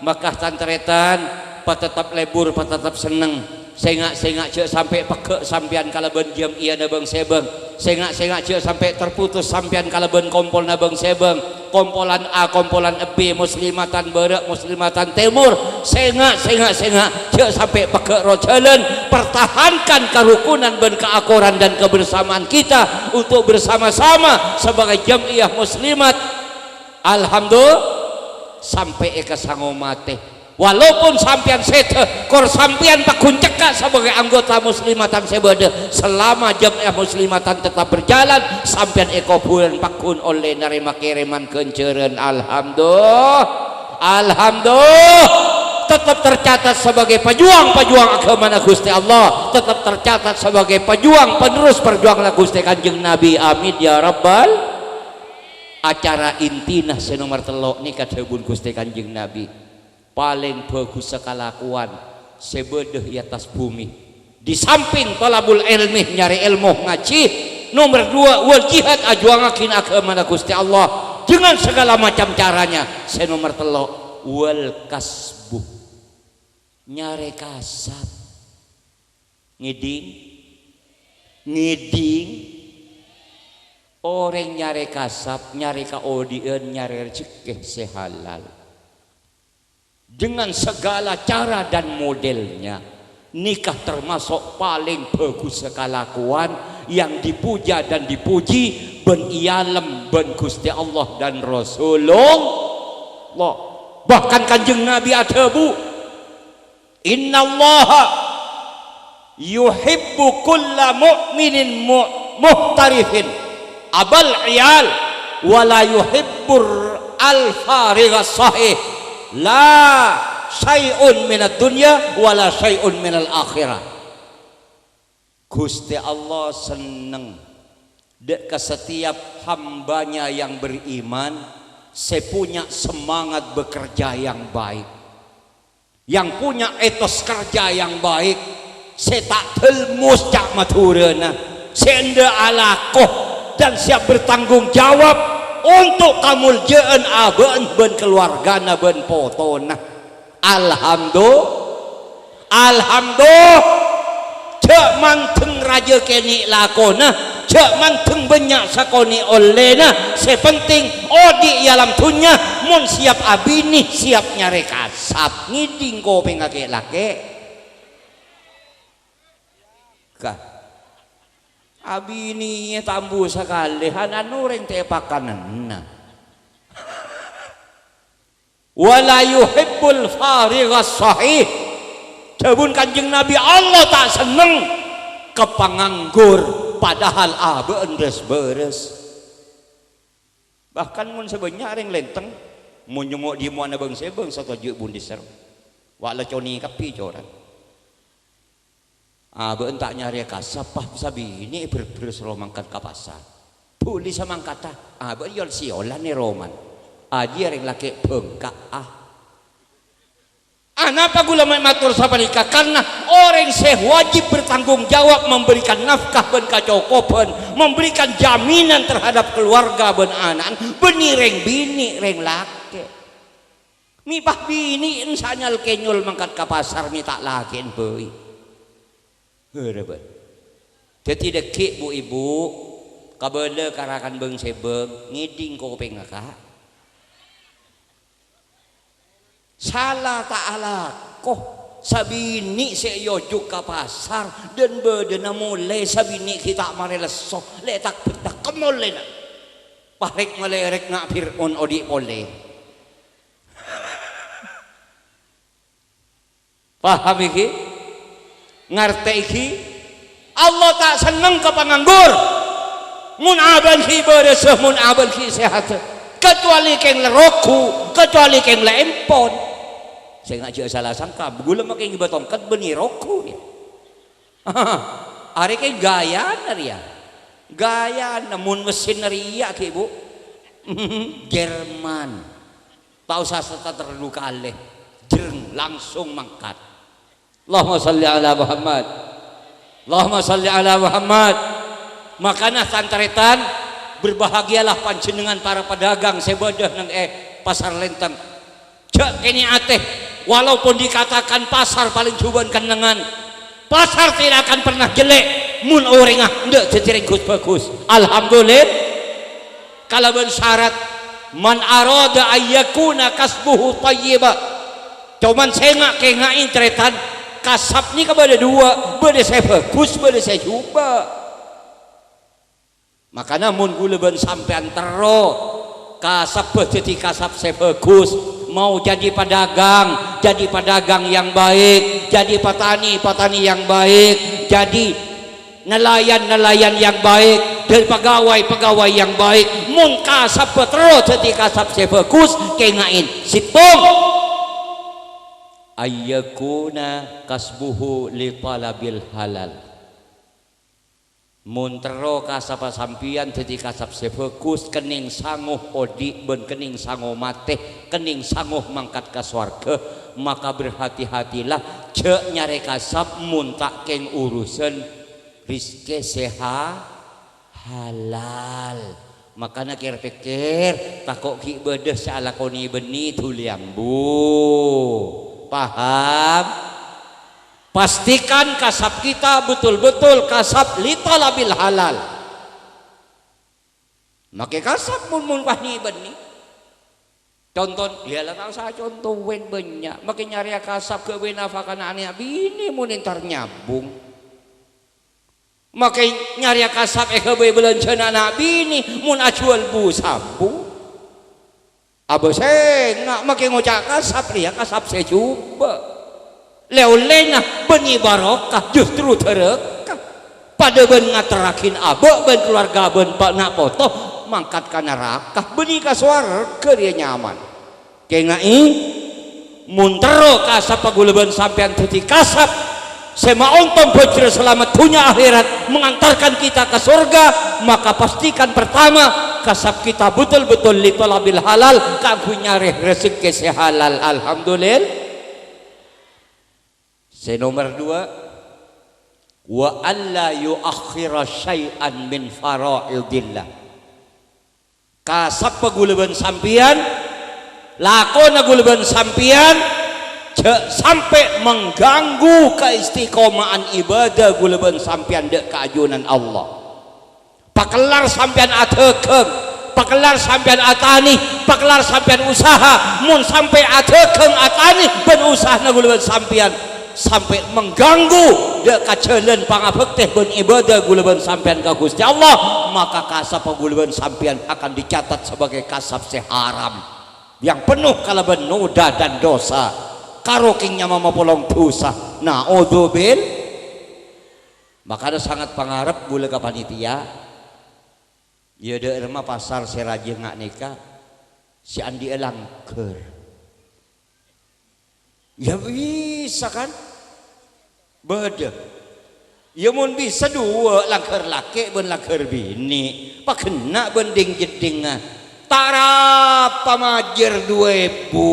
Maka tan-tarètan, patettep lebur, patettep senneng. Sènga'-sènga' jhâ' sampè' pegghâ' sampèyan kalabân jam'iyana bâng-sèbâng. Sènga'-sènga' jhâ' sampè' terputus sampèyan kalabân kompolanna bâng-sèbâng. Kompolan A, kompolan B, muslimatan bârâ', muslimatan tèmor. Sènga', sènga', sènga', jhâ' sampè' pegghâ' roh jhâlân. Pertahankan karukunan bân kaakoran dan kebersamaan kita untuk bersama-sama sebagai jam'iyah muslimat. Alhamdulillah, sampè' èkasango matè. Walaupun sampèyan sèdhâ, kor sampèyan pagghun cekka' sabâgâi anggota muslimatan sè bâdâ, selama jam'iyah muslimatan tetap berjalan, sampèyan è kobhurân pagghun ollè narèma kèrèman ghânjhârân. Alhamdulillah. Alhamdulillah. Tetap tercatat sebagai pejuang-pejuang aghâmana Ghustè Allah, tetap tercatat sebagai pejuang penerus perjuanganna Ghustè Kanjeng Nabi. Amin ya rabbal. Acara intina sè nomer tello' nèka dhâbuna Ghustè Kanjeng Nabi. Palèng bhâghussa kalakowan sè bâdâ è attas bhumè. Di samping thalabul èlmi, nyarè èlmo, ngajhi, nomer duwâ', wal jihad, ajuwângaghin aghâmana Ghustè Allah dengan segala macam caranya. Sè nomer tello', wal kasbu, nyarè kasab. Ngèdhing? Ngèdhing? Orèng nyarè kasab, nyarè kaodi'ân, nyarè rejekkè sè halal. Dengan segala cara dan modelnya, nèka termasuk palèng bhâghussa kalakowan yang dipuja dan dipuji bân èalem bân Ghustè Allah dan Rasulullah. Bahkan Kanjeng Nabi adhâbu, "Innallaha yuhibbu kulla mu'minin mu-, muhtarifin abal iyal, wa la yuhibbur al-farigha sahih, la syai'un minad dunya, wa la syai'un minal akhirah." Ghustè Allah senneng dâ' ka setiap hambanya yang beriman, sè punya semangat bekerja yang baik. Yang punya etos kerja yang baik, sè ta' dâlmos ca' Madhurâna, sè endâ' alako dan siap bertanggung jawab untuk kamoljâ'ân abâ'na bân kalowargana bân potona. Alhamdu-, Alhamdu-, jhâ' mandeng rajâ kènè' lakona, jhâ' mandeng bânnya' sakonè' ollèna, sè penting odi' è alam dhunnya, mon siap abinè, siap nyarè kasap, ngèdhing kopèngnga kè'-lakè'. Ka. Abinè ta' ambu sakalè, han-, anu orèng ta' èpakananna. "Wa la yuhibbul farigha shahih." Dhâbuna Kanjeng Nabi, "Allah ta' senneng ka panganggur, padahal abâ'na res-bâres." Bahkan mon sè bânnya' rèng lèntèng, mon nyongngo' dhimmowanna bâng-sèbâng, satoju' bun dhisèr. Wa' la conè kabbhi corang. Abâ'na ta' nyarèya kasap, pas sabinè' bher-bher soro mangkat ka pasar. Bulâ samangkatta, abâ'na yol-sèyolan è romana. Ajiyâ rèng lakè' bengka'a. Anapa kaulâ ma-, mator sapanèka? Karna orèng sè wajib bertanggung jawab memberikan nafkah bân kacokoban, memberikan jaminan terhadap keluarga bân ana'na, bânnè rèng binè', rèng lakè'. Mè' pas binè'na sanyal-kènyol mangkat ka pasar mè' ta' lakè'na bhâi. Harapan. Dhâddhi dhâggi', bu-ibu, kabâlâ ka rakan bâng-sèbâng, ngèdhing kopèngnga, Ka'. Sala ta' alako, sabinè' sè èojhuk ka pasar, dân bâdâna molè, sabinè' ghi' ta' marè lesso, lè' ta'-betta' ka molèna. Parèk-malèrèk na' Fir'aun odi' polè. Paham ghi? Ngartè ghi? Allah ta' senneng ka panganggur. Mon abâ'na ghi' bârâssa, mon abâ'na ghi' sèhadhâ. Kecuali kèng la rogu, kecuali kèng la empon. Sènga' jhâ' sala sangka, ghulâ makè ngibâ tongket bânnè rogu, yâ. Arèya kèng ghâjâna rèya. Ghâjâna mon mesin rèya ghi, Bu. Jerman. Ta' osa sèta terlu kalè. Jreng, langsung mangkat. Allahumma shalli ala Muhammad. Allahumma shalli ala Muhammad. Makana, tan-tarètan, berbahagialah panjhennengngan para pedagang sè bâdâ neng è Pasar Lenteng. Jhâ' kènè' atè, walaupun dikatakan pasar palèng jhubâ'ân kennengngan, pasar tidak akan pernah jelek, mon orèngnga endâ' dhâddhi rèng ghus-bhâghus. Alhamdulillah. Kalabân syarat, "Man arada ayyakuna kasbuhu thayyiba." Coman sènga' kèngaè, tarètan, kasap nèka bâdâ duwâ', bâdâ sè bhâghus, bâdâ sè jhubâ'. Makana mon ghulâ bân sampèyan terro kasabbhâ dhâddhi kasap sè bhâghus, mau jadi pedagang, jadi pedagang yang baik, jadi petani, petani yang baik, jadi nelayan-nelayan yang baik, jadi pegawai-pegawai yang baik. Mon kasabbhâ terro dhâddhi kasap sè bhâghus, kèngaè, sèttong. Ayyakuna kasbuhu li talabil halal. Mon terro kasappa sampèyan dhâddhi kasap sè bhâghus, kennèng sango odi' bân kennèng sango matè, kennèng sango mangkat ka sowarghâ, maka berhati-hatilah, jhâ' nyarè kasap mon ta' kèng urusan rèzekè sè ha-, halal. Makana kèr-pèkkèr, tako' ghi' bâdâ sè alakonè bânnè dhuli ambu. Paham? Pastikan kasab kita betul-betul kasab li talabil halal. Makè kasab mon-mon pas nè-bânnè. Conto, yâ la ta' osa conto, wèn bânnya'. Makè nyarèya kasab ghâ' bâi nafakana ana' binè mon entar nyabung. Makè nyarèya kasab èghâbây bâlânjhâna ana' binè mon ajhuwâl bu-sambu. Abâ sènga' makè ngoca' kasab rèya kasab sè jhubâ'. Lè-ollèna bânnè barokah, justru dârâka. Padâ bân ngaterraghi abâ' bân kalowarga bân pa-, na' poto mangkat ka naraka, bânnè ka sowarghâ rèya nyaman. Kèngaè, mon terro kasabhâ ghulâ bân sampèyan dhâddhi kasab sè maontong bhâjhrâ salamet dhunnya akhèrat, mengantarkan kita ke sorga, maka pastikan pertama, kasab kita betul-betul li talabil halal, kaangghuy nyarè rejhekkè sè halal. Alhamdulillah. Sè nomer duwâ', Wa alla yuakhkhira syai'an min faraidillah. Kasabbhâ ghulâ bân sampèyan, lakona ghulâ bân sampèyan, jhâ' sampè' mengganggu kaistiqoma'an ibadah ghulâ bân sampèyan dâ' ka ajunan Allah. Pakellar sampèyan adhâghâng, pakellar sampèyan atanè, pakellar sampèyan usaha, mon sampè' adhâghâng, atanè, bân usahana ghulâ bân sampèyan sampè' mengganggu dâ' ka jhâlân pangabhâktè bân ibadah ghulâ bân sampèyan ka Ghustè Allah, maka kasabbhâ ghulâ bân sampèyan akan dicatat sebagai kasab sè haram, yang penuh kalabân noda dan dosa, karo kèng nyama mapolong dhusa. Naudzubil-, makana sangat pangarep ghulâ ka panitia, ya, dâ'remma pasar sè rajâ nga' nèka sè andi'â langghâr. Ya bisa, kan? Bâdâ. Ya, mon bisa duwâ', langghâr lakè' bân langghâr binè', paghenna' bân dhing-jeddhingnga. Ta' arapa majâr duwâ èbu.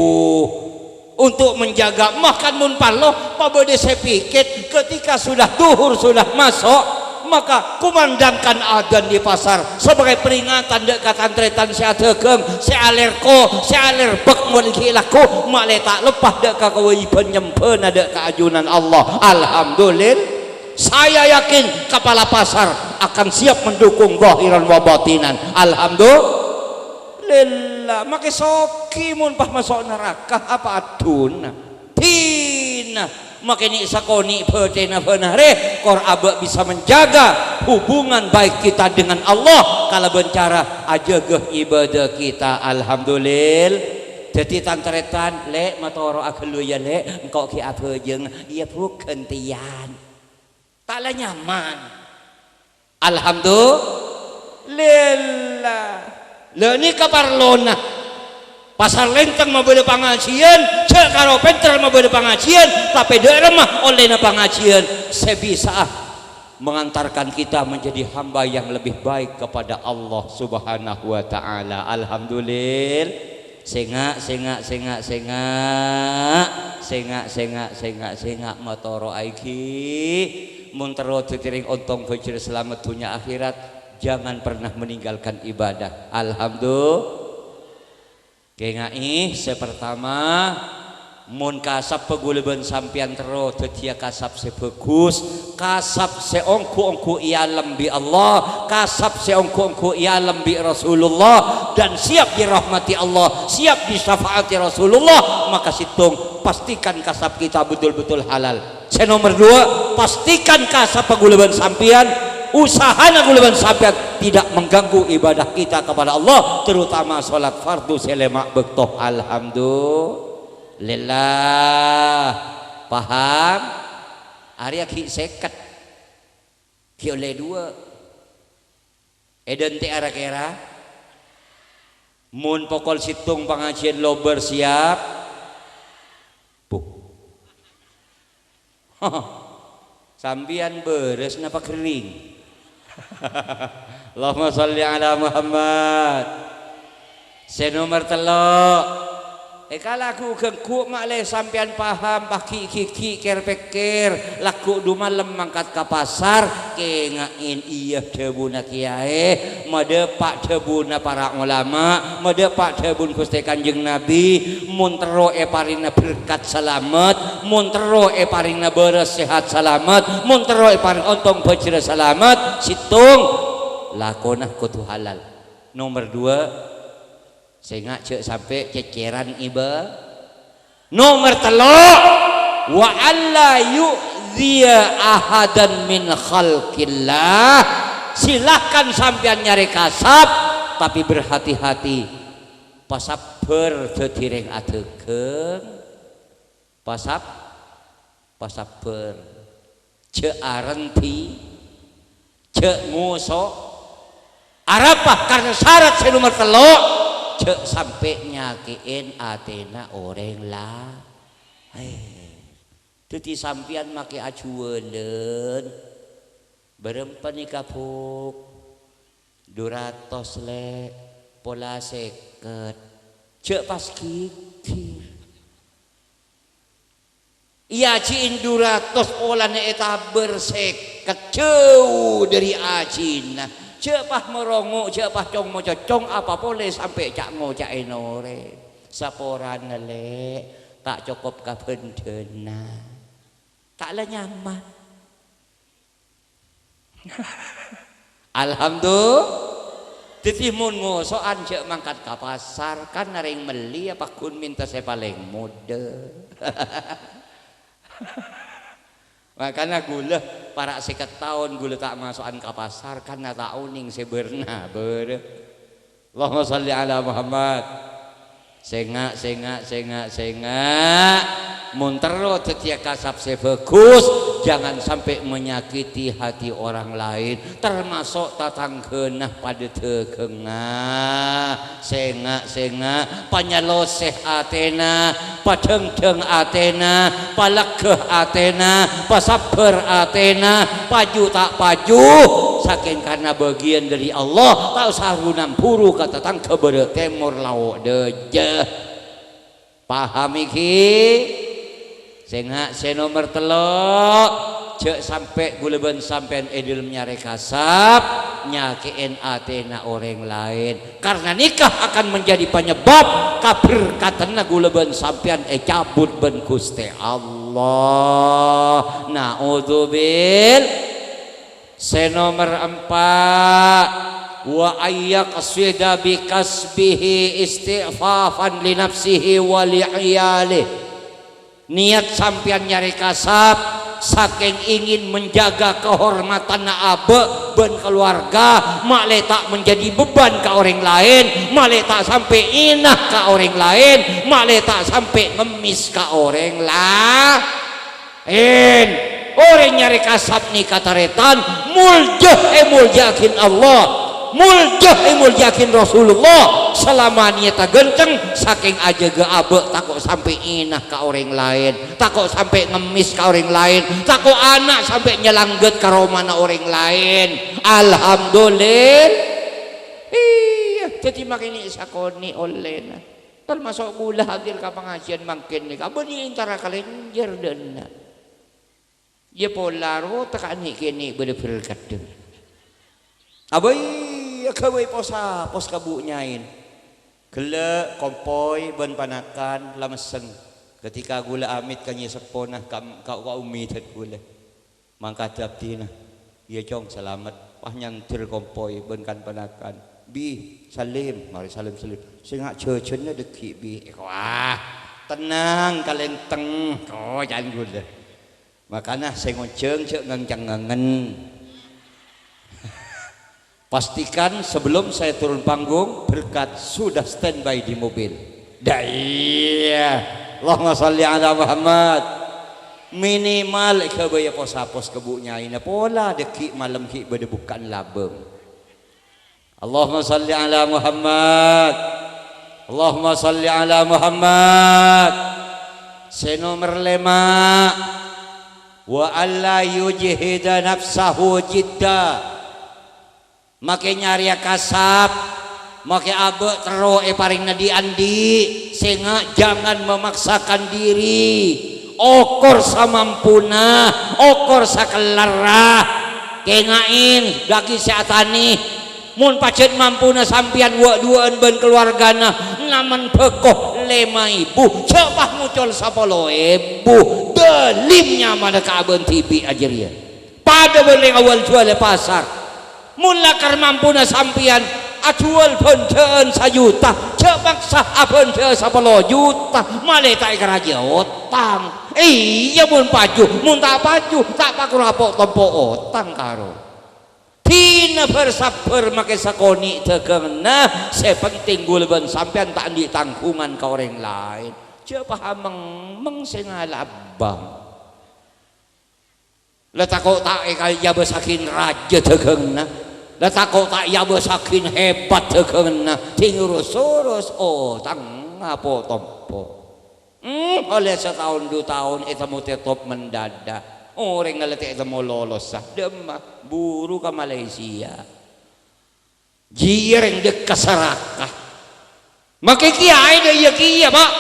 Untuk menjaga, bahkan mon parlo, pabâdâ sè piket, ketika sudah duhur sudah maso', maka kumandangkan adzan di pasar sebagai peringatan dâ' ka tan-tarètan sè adhâghâng, sè alèrko, sè alèrbâk mon ghi' lagghu, ma'lè ta' leppa dâ' ka kawâjibhân nyembhâna dâ' ka ajunan Allah. Alhamdulillah. Saya yakin kepala pasar akan siap mendukung zahiran wa batinan. Alhamdulillah. Makè soghi mon pas maso' naraka, apa aduna? Dina. Makè nè' sakonè' bâtèna bân arè, kor abâ' bisa menjaga hubungan baik kita dengan Allah kalabân cara ajâgâ ibadah kita. Alhamdulillah. Dhâddhi tan-tarètan, Lè', matoro'a ghâllu, ya, Lè', engko' ghi' abhâjâng. Iyâ, Bu', ghântèyan. Ta' la nyaman. Alhamdulillah. Lha nèka parlona. Pasar Lenteng mabâdâ pangajiyân, jhâ' karo pènter mabâdâ pangajiyân, tapè dâ'remma ollèna pangajiyân sè bisa'a mengantarkan kita menjadi hamba yang lebih baik kepada Allah Subhanahu wa Ta'ala. Alhamdulillah. Sènga', sènga', sènga', sènga'. Sènga', sènga', sènga', sènga', matoro'aghi. Mon terro dhâddhi rèng ontong bhâjhrâ salamet dhunnya akhèrat, jangan pernah meninggalkan ibadah. Alhamdulillah. Kènga'è, sè partama, mon kasabbhâ ghulâ bân sampèyan terro dhâddhiyâ kasab sè bhâghus, kasab sè ongghu-ongghu èalem bi' Allah, kasab sè ongghu-ongghu èalem bi' Rasulullah, dan siap dirahmati Allah, siap disyafa'ati Rasulullah, maka sèttong, pastikan kasab kita betul-betul halal. Sè nomer duwâ', pastikan kasabbhâ ghulâ bân sampèyan, usahana ghulâ bân sampèyan tidak mengganggu ibadah kita kepada Allah, terutama sholat fardu sè lèma' bâkto. Alhamdulillah. Paham? Arèya ghi' sèket. Ghi' ollè duwâ'. Èdhânte'a ra-kèra. Mon pokol sèttong pangajiyân lobâr siap. Bu. Sampèyan bârâs napa ghering? Allahumma shalli ala Muhammad. Sè nomer tello'. Èka lagghu' ghângghu' ma'lè sampèyan paham, paghi'-ghighi', kèr-pèkkèr, lagghu' du malem mangkat ka pasar, kènga'è iyâ dhâbuna kèyaè, madâpa' dhâbuna para ulama, madâpa' dhâbuna Ghustè Kanjeng Nabi, mon terro èparèngana berkat salamet, mon terro èparèngana bârâs sehat salamet, mon terro èparèngana ontong bhâjhrâ salamet, sèttong, lakona kodhu halal. Nomer duwâ', Sènga' jhâ' sampè' cèccèran iba. Nomer tello', wa alla yu'dziya ahadan min khalqillah. Silahkan sampèyan nyarè kasab, tapè berhati-hati. Pasabbhâr dhâddhi rèng adhâghâng. Pasab-, pasabbhâr. Jhâ' arendhi, jhâ' ngoso'. Arapa? Karna sarat sè nomer tello', jhâ' sampè' nyakè'è atèna orèng la-, eh. Dhâddhi sampèyan makè ajhuwâlân. Bârâmpa nèka, Bu'? Du ratos, Lè'. Pola sèket. Jhâ' pas ghighir. Èajhi'in du ratos polana ètabâr sèket, jhâu dâri ajhina. Jhâ' pas marongo', jhâ' pas cong-mococong, apa polè sampè' ca'-ngoca'èn orèng. Saporana, Lè', ta' cokop ka bhândhâna. Ta' la nyaman. Alhamdulillah. Dhâddhi mon ngoso'an jhâ' mangkat ka pasar, kan orèng mellè ya pagghun mènta sè palèng modâ. Makana ghulâ para' sèket taon ghulâ ta' maso'an ka pasar, karna ta' onèng sè bârna bârâ. Allahumma shalli ala Muhammad. Sènga', sènga', sènga', sènga'. Mon terro dhâddhiyâ kasab sè bhâghus, jangan sampai menyakiti hati orang lain, termasuk tatangghâna padâ dhâghângnga. Sènga', sènga', panyalosè atèna, padhângdhâng atèna, palegghâ atèna, pasabbhâr atèna, paju ta' paju, sakèng karna bâgiyân dâri Allah, ta' osa ru-nambhuru ka tatangghâ bârâ' tèmor lao' dâjâ. Paham iki? Sènga' sè nomer tello', jhâ' sampè' ghulâ bân sampèyan è dhâlem nyarè kasab, nyakè'èn atèna orèng laèn. Karna nèka akan menjadi penyebab kaberkadhânna ghulâ bân sampèyan ècabut bân Ghustè Allah. Naudzubil. Sè nomer empa', wa ayyaqsida bi kasbihi isti'fafan li nafsihi wa li iyalih. Niyat sampèyan nyarè kasab sakèng ingin menjaga kahormatanna abâ' bân kaluwarga, ma'lè ta' menjadi beban ka orèng laèn, ma'lè ta' sampè' èna ka orèng laèn, ma'lè ta' sampè' ngemmès ka orèng la-, èn. Orèng nyarè kasab nèka tarètan, molja èmolja'aghin Allah, molja èmolja'aghin Rasulullah, salama niyatta ghânceng, sakèng ajâgâ abâ' tako' sampè' èna ka orèng laèn, tako' sampè' ngemmès ka orèng laèn, tako' ana' sampè' nyalangghât ka romana orèng laèn. Alhamdulillah. Iyâ, dhâddhi makènè' sakonè' ollèna. Termasuk ghulâ hadir ka pangajiân mangkèn nèka, bânnè èntara kalènjhâr dâ' enna'. Iyâ pola ro ta' kanè'-kènè' bâdâ berkadhâ. Abâi aghâbây pos-apos ka bu' nyaèna. Ghellâ', kompoy bân panakan la messeng. Ketika ghulâ amit ka nyè seppona, ka, ka, ka ummi dhân ghulâ. Mangkada abdhina, "Iyâ, Cong, salamet." Pas nyander kompoy bân kan-panakan. "Bi, Salim." Marè Salim, Salim. "Sènga' jhâjhânna dhâggi', Bi." Wah, tennang, kalèntèng. Oh, ca'na ghulâ. Makana sè ngonjhâng jhâ' ngèng-cengngèngen. Pastikan sebelum saya turun panggung, berkat sudah standby di mobil. Dâ' iyâ. Allahumma shalli ala Muhammad. Minimal èghâbâyâ pos-apos ka bu' nyaèna. Pola dhâggi' malem ghi' bâdâ bukka'an labâng. Allahumma shalli ala Muhammad. Allahumma shalli ala Muhammad. Sè nomer lèma'. Wa alla yujhida nafsahu jidda. Makè nyarèya kasab, makè abâ' terro èparèngana dhi'-andhi', sènga' jangan memaksakan diri, okor samampuna, okor sakellarra. Kènga'è, dhâggi' sè atanè, mon pajhât mampuna sampèyan wâ'-duwâ'ân bân kaluwargana namen bhâko lèma èbu, jhâ' pas ngocol sapolo èbu, dhâlim nyamana ka abâ'na dhibi' jârèya. Padâ bân rèng awwal juwâl è pasar. Mon lakar mampuna sampèyan ajhuwâl bhânjhâ'ân sajuta, jhâ' paksa abhânjhâ'â sapolo juta, malè ta' èkarajâ otang. Iyâ, mon paju, mon ta' paju, ta' pakon apo'-tompo' otang, karo. Dhina bhâr-sabbhâr makè sakonè' dhâghânganna, sè penting ghulâ bân sampèyan ta' andi' tangghungan ka orèng laèn. Jhâ' paham meng-, meng sè ngala' bâng. La tako' ta' èka-, èabâsaghin rajâ dhâghânganna. La tako' ta' èabâsaghin hebat dhâghânganna. Dhing ros-oros otang apo'-tompo'. Hmm, ollè sataon du taon ètemmo tètop mendadak. Orèng la ta' ètemmo lolossa. Dâ'emma, buru ka Malaysia. Jiyâ rèng dhâ' ka Saraka. Makè kiyaè dâ' iyâ kèya, Pa'.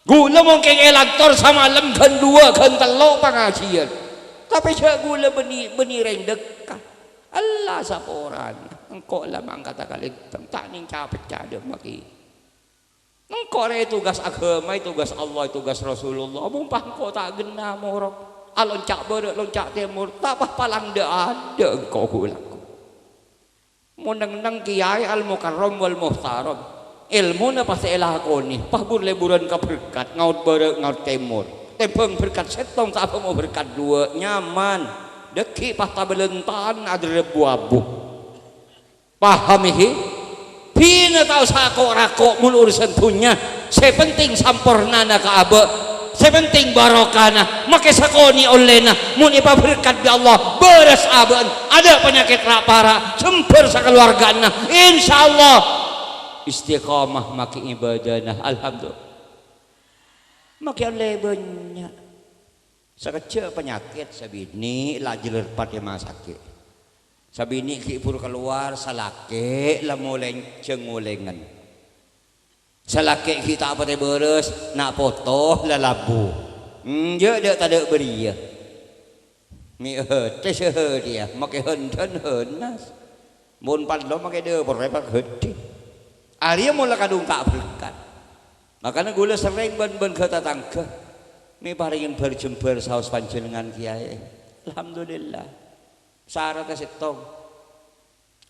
Ghulâ mungkin èlantor samalem ghân duwâ', ghân tello' pangajiyân. Tapè jhâ' ghulâ bânnè, bânnè rèng dhâkka. Ella saporana. Engko' la mangkata kalèddhâng, ta' nèng ca-pecca dâ' maghi. Engko' rè tugas aghâma, tugas Allah, tugas Rasulullah. Mon pas engko' ta' ghenna morok. Alonca' bârâ', lonca' tèmor. Ta' pas palang dâ'-adâ' engko' ghulâ. Mon neng-enneng Kèyaè Al-Mukarram wal Muhtaram, èlmona pas èlakonè, pas bur-lèburân ka berkat, ngaot bârâ', ngaot tèmor. Tèmbhâng berkat sèttong ta' abâ' mo berkat duwâ', nyaman. Dhâggi' pas tabâlântan adârâ bu-abu. Paham, ghi? Bhina ta' osa ko'-rako' mon urusan dhunnya. Sè penting sampornana ka abâ'. Sè penting barokana, makè sakonè' ollèna, mon èpaberkat bi' Allah, bârâs abâ'na, adâ' panyakèt ra'-para', jembhâr sakalowargana, insyaallah istiqomah makè ibadana, alhamdulillah. Makè ollè bânnya'. Sakejjhâ' panyakèt, sabinè' la jhâlâr padâ masakè'. Sabinè' ghi' bhuru kalowar, salakè' la molè jhâng-ngolèngan. Salakè' ghi' ta' patè bârâs, na' poto la labu. Enjâ' dâ' tadâ' bâriyâ. Mè' hâtè sè hâdiyâ, makè hân-dhân hânas. Mon pallo makè dâ' porrè paghâdhi. Arèya mola kadhung ta' berkat. Makana ghulâ serrèng bân, bân ghâ-tatangghâ. Mè' parèngè bhâr-jembhâr saos panjhennengngan, Kèyaè. Alhamdulillah. Saradhâ sèttong.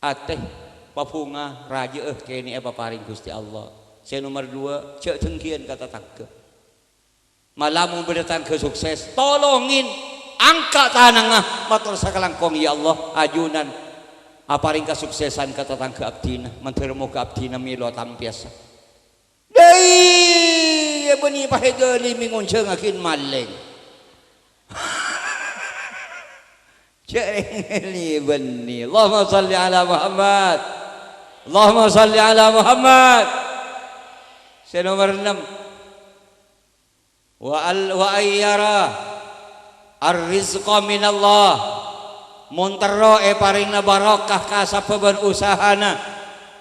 Atè, pabhunga, rajâ'â kènè'è èpaparèng Ghustè Allah. Sè nomer duwâ', jhâ' dengghiyân ka tatangghâ. Mala mon bâdâ tatangghâ sukses, tolongin, angka' tanangnga, mator sakalangkong, "Ya Allah, ajunan aparèng kasuksesan ka tatangghâ abdhina, mandhâr moghâ abdhina mèlo tampèyasa." Dâi, bânnè pahèdâ lèmè ngonjhângaghin malèng. Jhâ' rèng ngèlè bânnè. Allahumma shalli ala Muhammad. Allahumma shalli ala Muhammad. Sè nomer ennem. Wa al-, wa ayyara ar-rizqa minallah. Mon terro èparèngana barokah kasabbhâbhân usahana,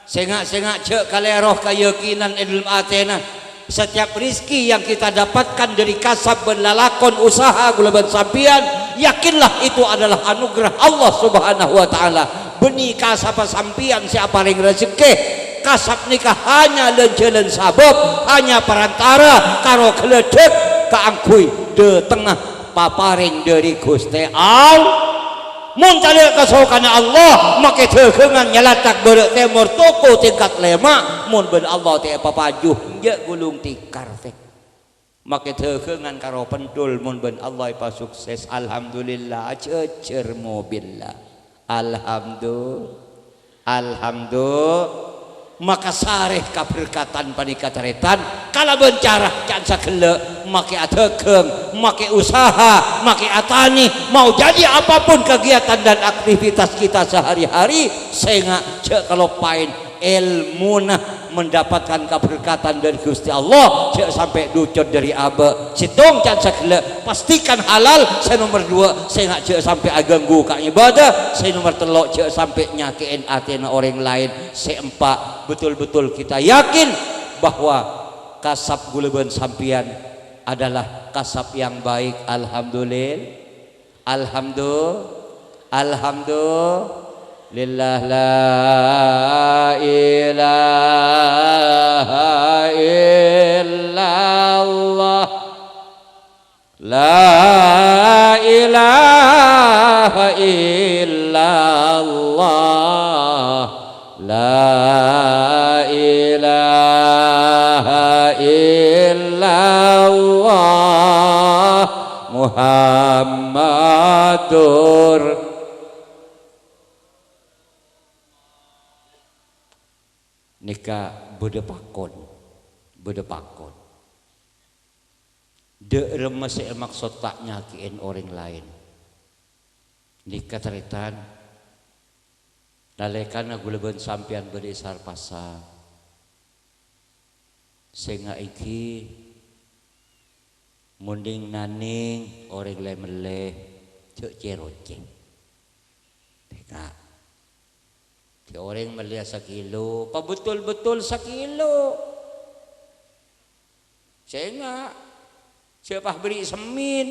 sènga'-sènga' jhâ' kalèro kayakinan è dhâlem atèna. Setiap rizki yang kita dapatkan dari kasab bân lalakon usaha ghulâ bân sampèyan, yakinlah itu adalah anugerah Allah Subhanahu wa Ta'ala. Bânnè kasabbhâ sampèyan sè aparèng rejhekkè. Kasab nèka hanya lan-jhâlân sabâb, hanya perantara karo ghâlâdhâk kaangghuy dâtengnga paparèng dâri Ghustè Allah. Mon tadâ' kasokanna Allah, makè dhâghângan nyalatak bârâ' tèmor, toko tingkat lèma', mon bân Allah ta' èpapaju, enjâ' ghulung tikar tè. Makè dhâghângan karo pendul, mon bân Allah èpasukses, alhamdulillah, ajhâjhâr mobil la. Alhamdu-, alhamdu-, maka sarè kaberkatan panèka tarètan kalabân cara ca'na saghellâ', makè adhâghâng, makè usaha, makè atanè, mau jadi apapun kegiatan dan aktivitas kita sehari-hari, sènga' jhâ' kaloppaèn èlmona mendapatkan kaberkatan dâri Ghustè Allah, jhâ' sampè' ducut dâri abâ'. Sèttong ca'na saghellâ', pastikan halal, sè nomer duwâ', sènga' jhâ' sampè' aghânggu ka ibadah, sè nomer tello', jhâ' sampè' nyakè'è atèna orèng laèn, sè empa', betul-betul kita yakin bahwa kasab ghulâ bân sampèyan adalah kasab yang baik. Alhamdulillah. Alhamdu-, alhamdulillah, la ilaha illallah. La ilaha illallah. La ilaha illallah Muhammadur. Nèka bâdâ pakon, bâdâ pakon. Dâ' remma sè èmaksod ta' nyakè'è orèng laèn. Nèka tarètan, nalèkana ghulâ bân sampèyan bâdâ è sar-pasar. Sènga' èngghi mon nèng-nanèng orèng lè-mellè, jhâ' cè-rocè. Nèka. Jhâ' orèng mellèya sakilo, pabetul-betul sakilo. Sènga', jhâ' pas bâri' semmèn.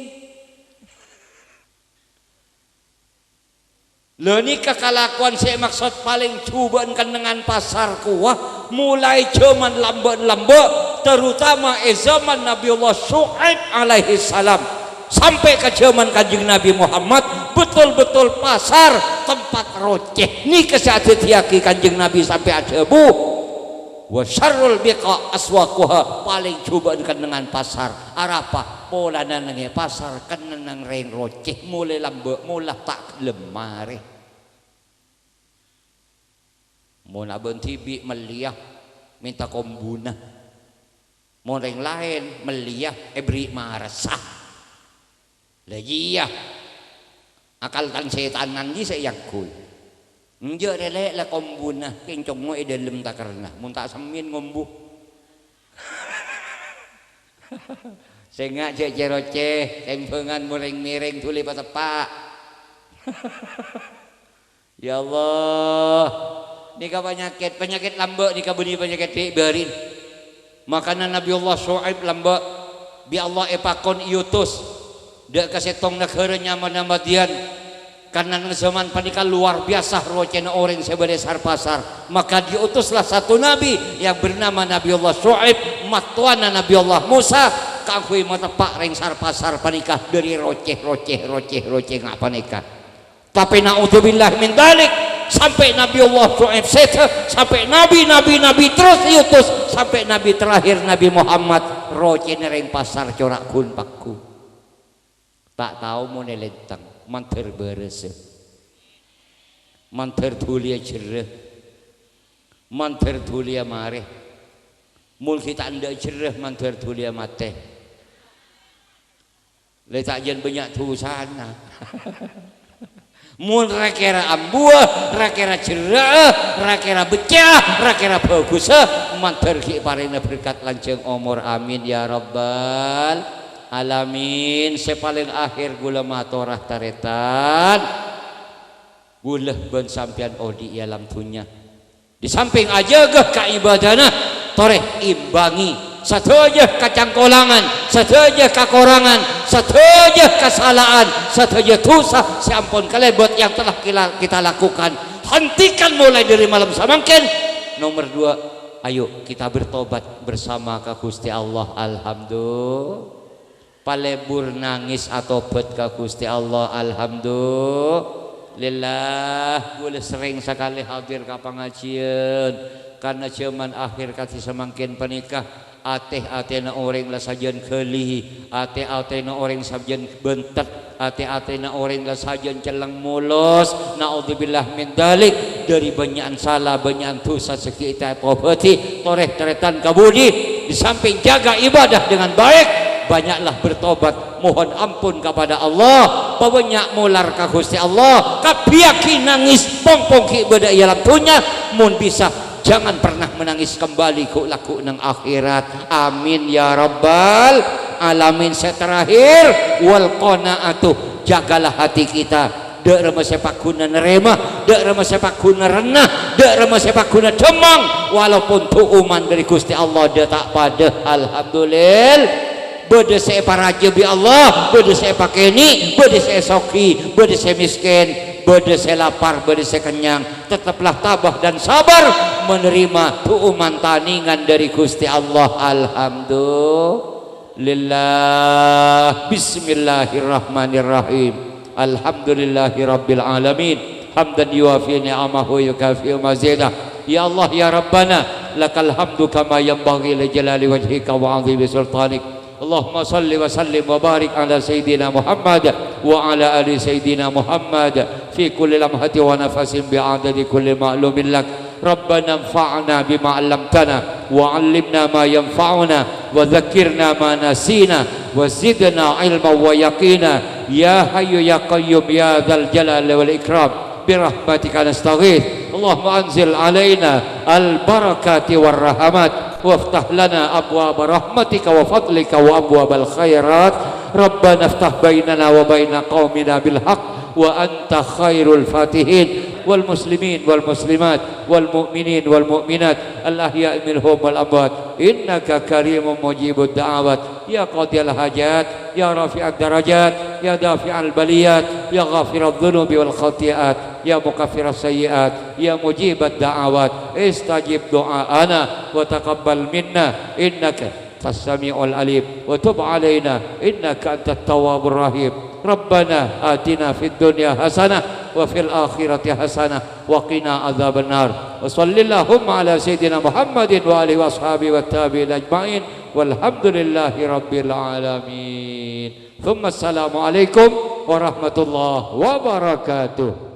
Lha nèka kalakowan sè èmaksod palèng jhubâ'ân kennengngan pasar kowa, molaè jhâman lambâ'-lambâ', terutama è jhâman Nabiyullah Syu'aib alaihissalam, sampè' ka jhâman Kanjeng Nabi Muhammad, betul-betul pasar tempat rocè. Nèka sè adhâddhiyâghi Kanjeng Nabi sampè' adhâbu, "Wa syarrul biqa' aswaquha," palèng jhubâ'ân kennengngan pasar. Arapa? Polana neng è pasar kennengngan rèng rocè, molaè lambâ' mola ta' ghellem marè. Mon abâ'na dhibi' mellèya, mènta kombuna. Mon rèng laèn mellèya, èberri' marassa. Lah iyâ, akal tan-sètanan jiyâ sè èangghuy. Enjâ' rèlè' la kombuna, kèng congngo' è dâlem takerna, mon ta' semmèn ngombu. Sènga' jhâ' cè-rocè, tèmbhângan mon rèng-mèrèng dhuli pateppa'. Ya Allah, nèka panyakèt, panyakèt lambâ' nèka bânnè panyakèt bi'-bâri'na. Makana Nabiyullah Syu'aib lambâ' bi' Allah èpakon èotos dâ' ka sèttong naghârâ nyamana Madyan. Karna neng jhâman panèka lowar biyasa rocèna orèng sè bâdâ è sar-pasar. Maka diutuslah satu nabi yang bernama Nabiyullah Syu'aib, mattowana Nabiyullah Musa, kaangghuy mateppa' rèng sar-pasar panèka dâri rocè, rocè, rocè, rocè nga' panèka. Tapè na'udzubillah min dzalik, sampè' Nabiyullah Syu'aib sèdhâ, sampè' nabi, nabi, nabi terros èotos, sampè' nabi terakhir Nabi Muhammad, rocèna rèng pasar cora' ghun-pagghun. Ta' tao mon è lèntèng, mandhâr bârâssa. Mandhâr dhuliyâ jherrâ. Mandhâr dhuliyâ marè. Mon ghi' ta' endâ' jherrâ, mandhâr dhuliyâ matè. Lè ta' jân bânnya' dhusana. Mon ra-kèra ambuwâ, ra-kèra jherrâ'â, ra-kèra beccè'â, ra-kèra bhâghussâ, mandhâr ghi' parèngana berkat lanjhâng omor. Amin, ya rabbal alamin. Sè palèng akhèr ghulâ matora, tarètan. Ghulâ bân sampèyan odi' è alam dhunnya. Di samping ajâgâ ka ibadana, torè imbangi sadhâjâ kacangkolangan, sadhâjâ kakorangan, sadhâjâ kasala'an, sadhâjâ dhusa sè ampon kalèbât yang telah kila-, kita lakukan. Hentikan mulai dari malam samangkèn. Nomor dua, ayo kita bertobat bersama ka Ghustè Allah. Alhamdulillah. Palebur nangès atobhât ka Ghustè Allah, alhamdulillah. Ghulâ serrèng sakalè hadir ka pangajiân, karna jhâman akhèr kadhi samangkèn panèka, atè-atèna orèng la sajân ghâli, atè-atèna orèng sajân bhântet, atè-atèna orèng la sajân cellèng molos. Na'udzubillah min dzalik, dâri bânnya'an sala, bânnya'an dhusa sè ghi' ta' ètobhâdhi. Torè-tarètan ka budi, di samping jaga ibadah dengan baik, banyaklah bertobat, mohon ampun kepada Allah, pabânnya' molar ka Ghustè Allah, kabbhiyâghi nangès, pong-pong ghi' bâdâ è alam dhunnya, mon bisa, jangan pernah menangis kembali, ghu'-lagghu' neng akhèrat. Amin ya rabbal alamin. Sè terakhir, wal qanaatu, jagalah hati kita. Dâ' remma sè pagghuna narèma, dâ' remma sè pagghuna renna, dâ' remma sè pagghuna dhâmmang, walaupun tu'uman dâri Ghustè Allah dâ' ta' padâ. Alhamdulillah. Bâdâ sè èparajâ bi' Allah, bâdâ sè èpakènè', bâdâ sè èsoghi, bâdâ sè mèskèn, bâdâ sè lapar, bâdâ sè kennyang. Tetaplah tabah dan sabar menerima tu'uman tanèngan dâri Ghustè Allah. Alhamdulillah. Lillah. Bismillahirrahmanirrahim. Alhamdulillahirabbil alamin. Hamdan yuwafi ni'amahu wa yukafi'u mazidah. Ya Allah, ya Rabbana, lakal hamdu kama yanbaghi li jalali wajhika wa 'azimi sultanik. Allahumma shalli wa sallim wa barik ala Sayyidina Muhammad wa ala ali Sayyidina Muhammad fi kulli lamhati wa nafasin bi'adadi kulli ma'lumin lak. Rabbana anfa'na bima 'allamtana wa 'allimna ma yanfa'una wa dzakkirna ma nasina wa zidna 'ilman wa yaqina. Ya Hayyu ya Qayyum ya Dzal Jalali wal Ikram, bi rahmatika nastaghits. Allahumma anzil 'alaina al-barakati war rahamat, waftah lana abwaba rahmatika wa fadlika wa abwabal khairat. Rabbana iftah bainana wa baina qaumina bil haqq, wa anta khairul fatihin. والمسلمين والمسلمات والمؤمنين والمؤمنات الأحياء منهم والأموات إنك كريم مجيب الدعوات يا قاضي الحاجات يا رافع الدرجات يا دافع البليات يا غافر الذنوب والخطيئات يا مكفر السيئات يا مجيب الدعوات استجب دعاءنا وتقبل منا إنك السميع العليم وتب علينا إنك أنت التواب الرحيم. ربنا آتنا في الدنيا حسنة وفي الآخرة حسنة وقنا عذاب النار. وصل اللهم على سيدنا محمد وآله وأصحابه والتابعين أجمعين. والحمد لله رب العالمين. ثم السلام عليكم ورحمة الله وبركاته.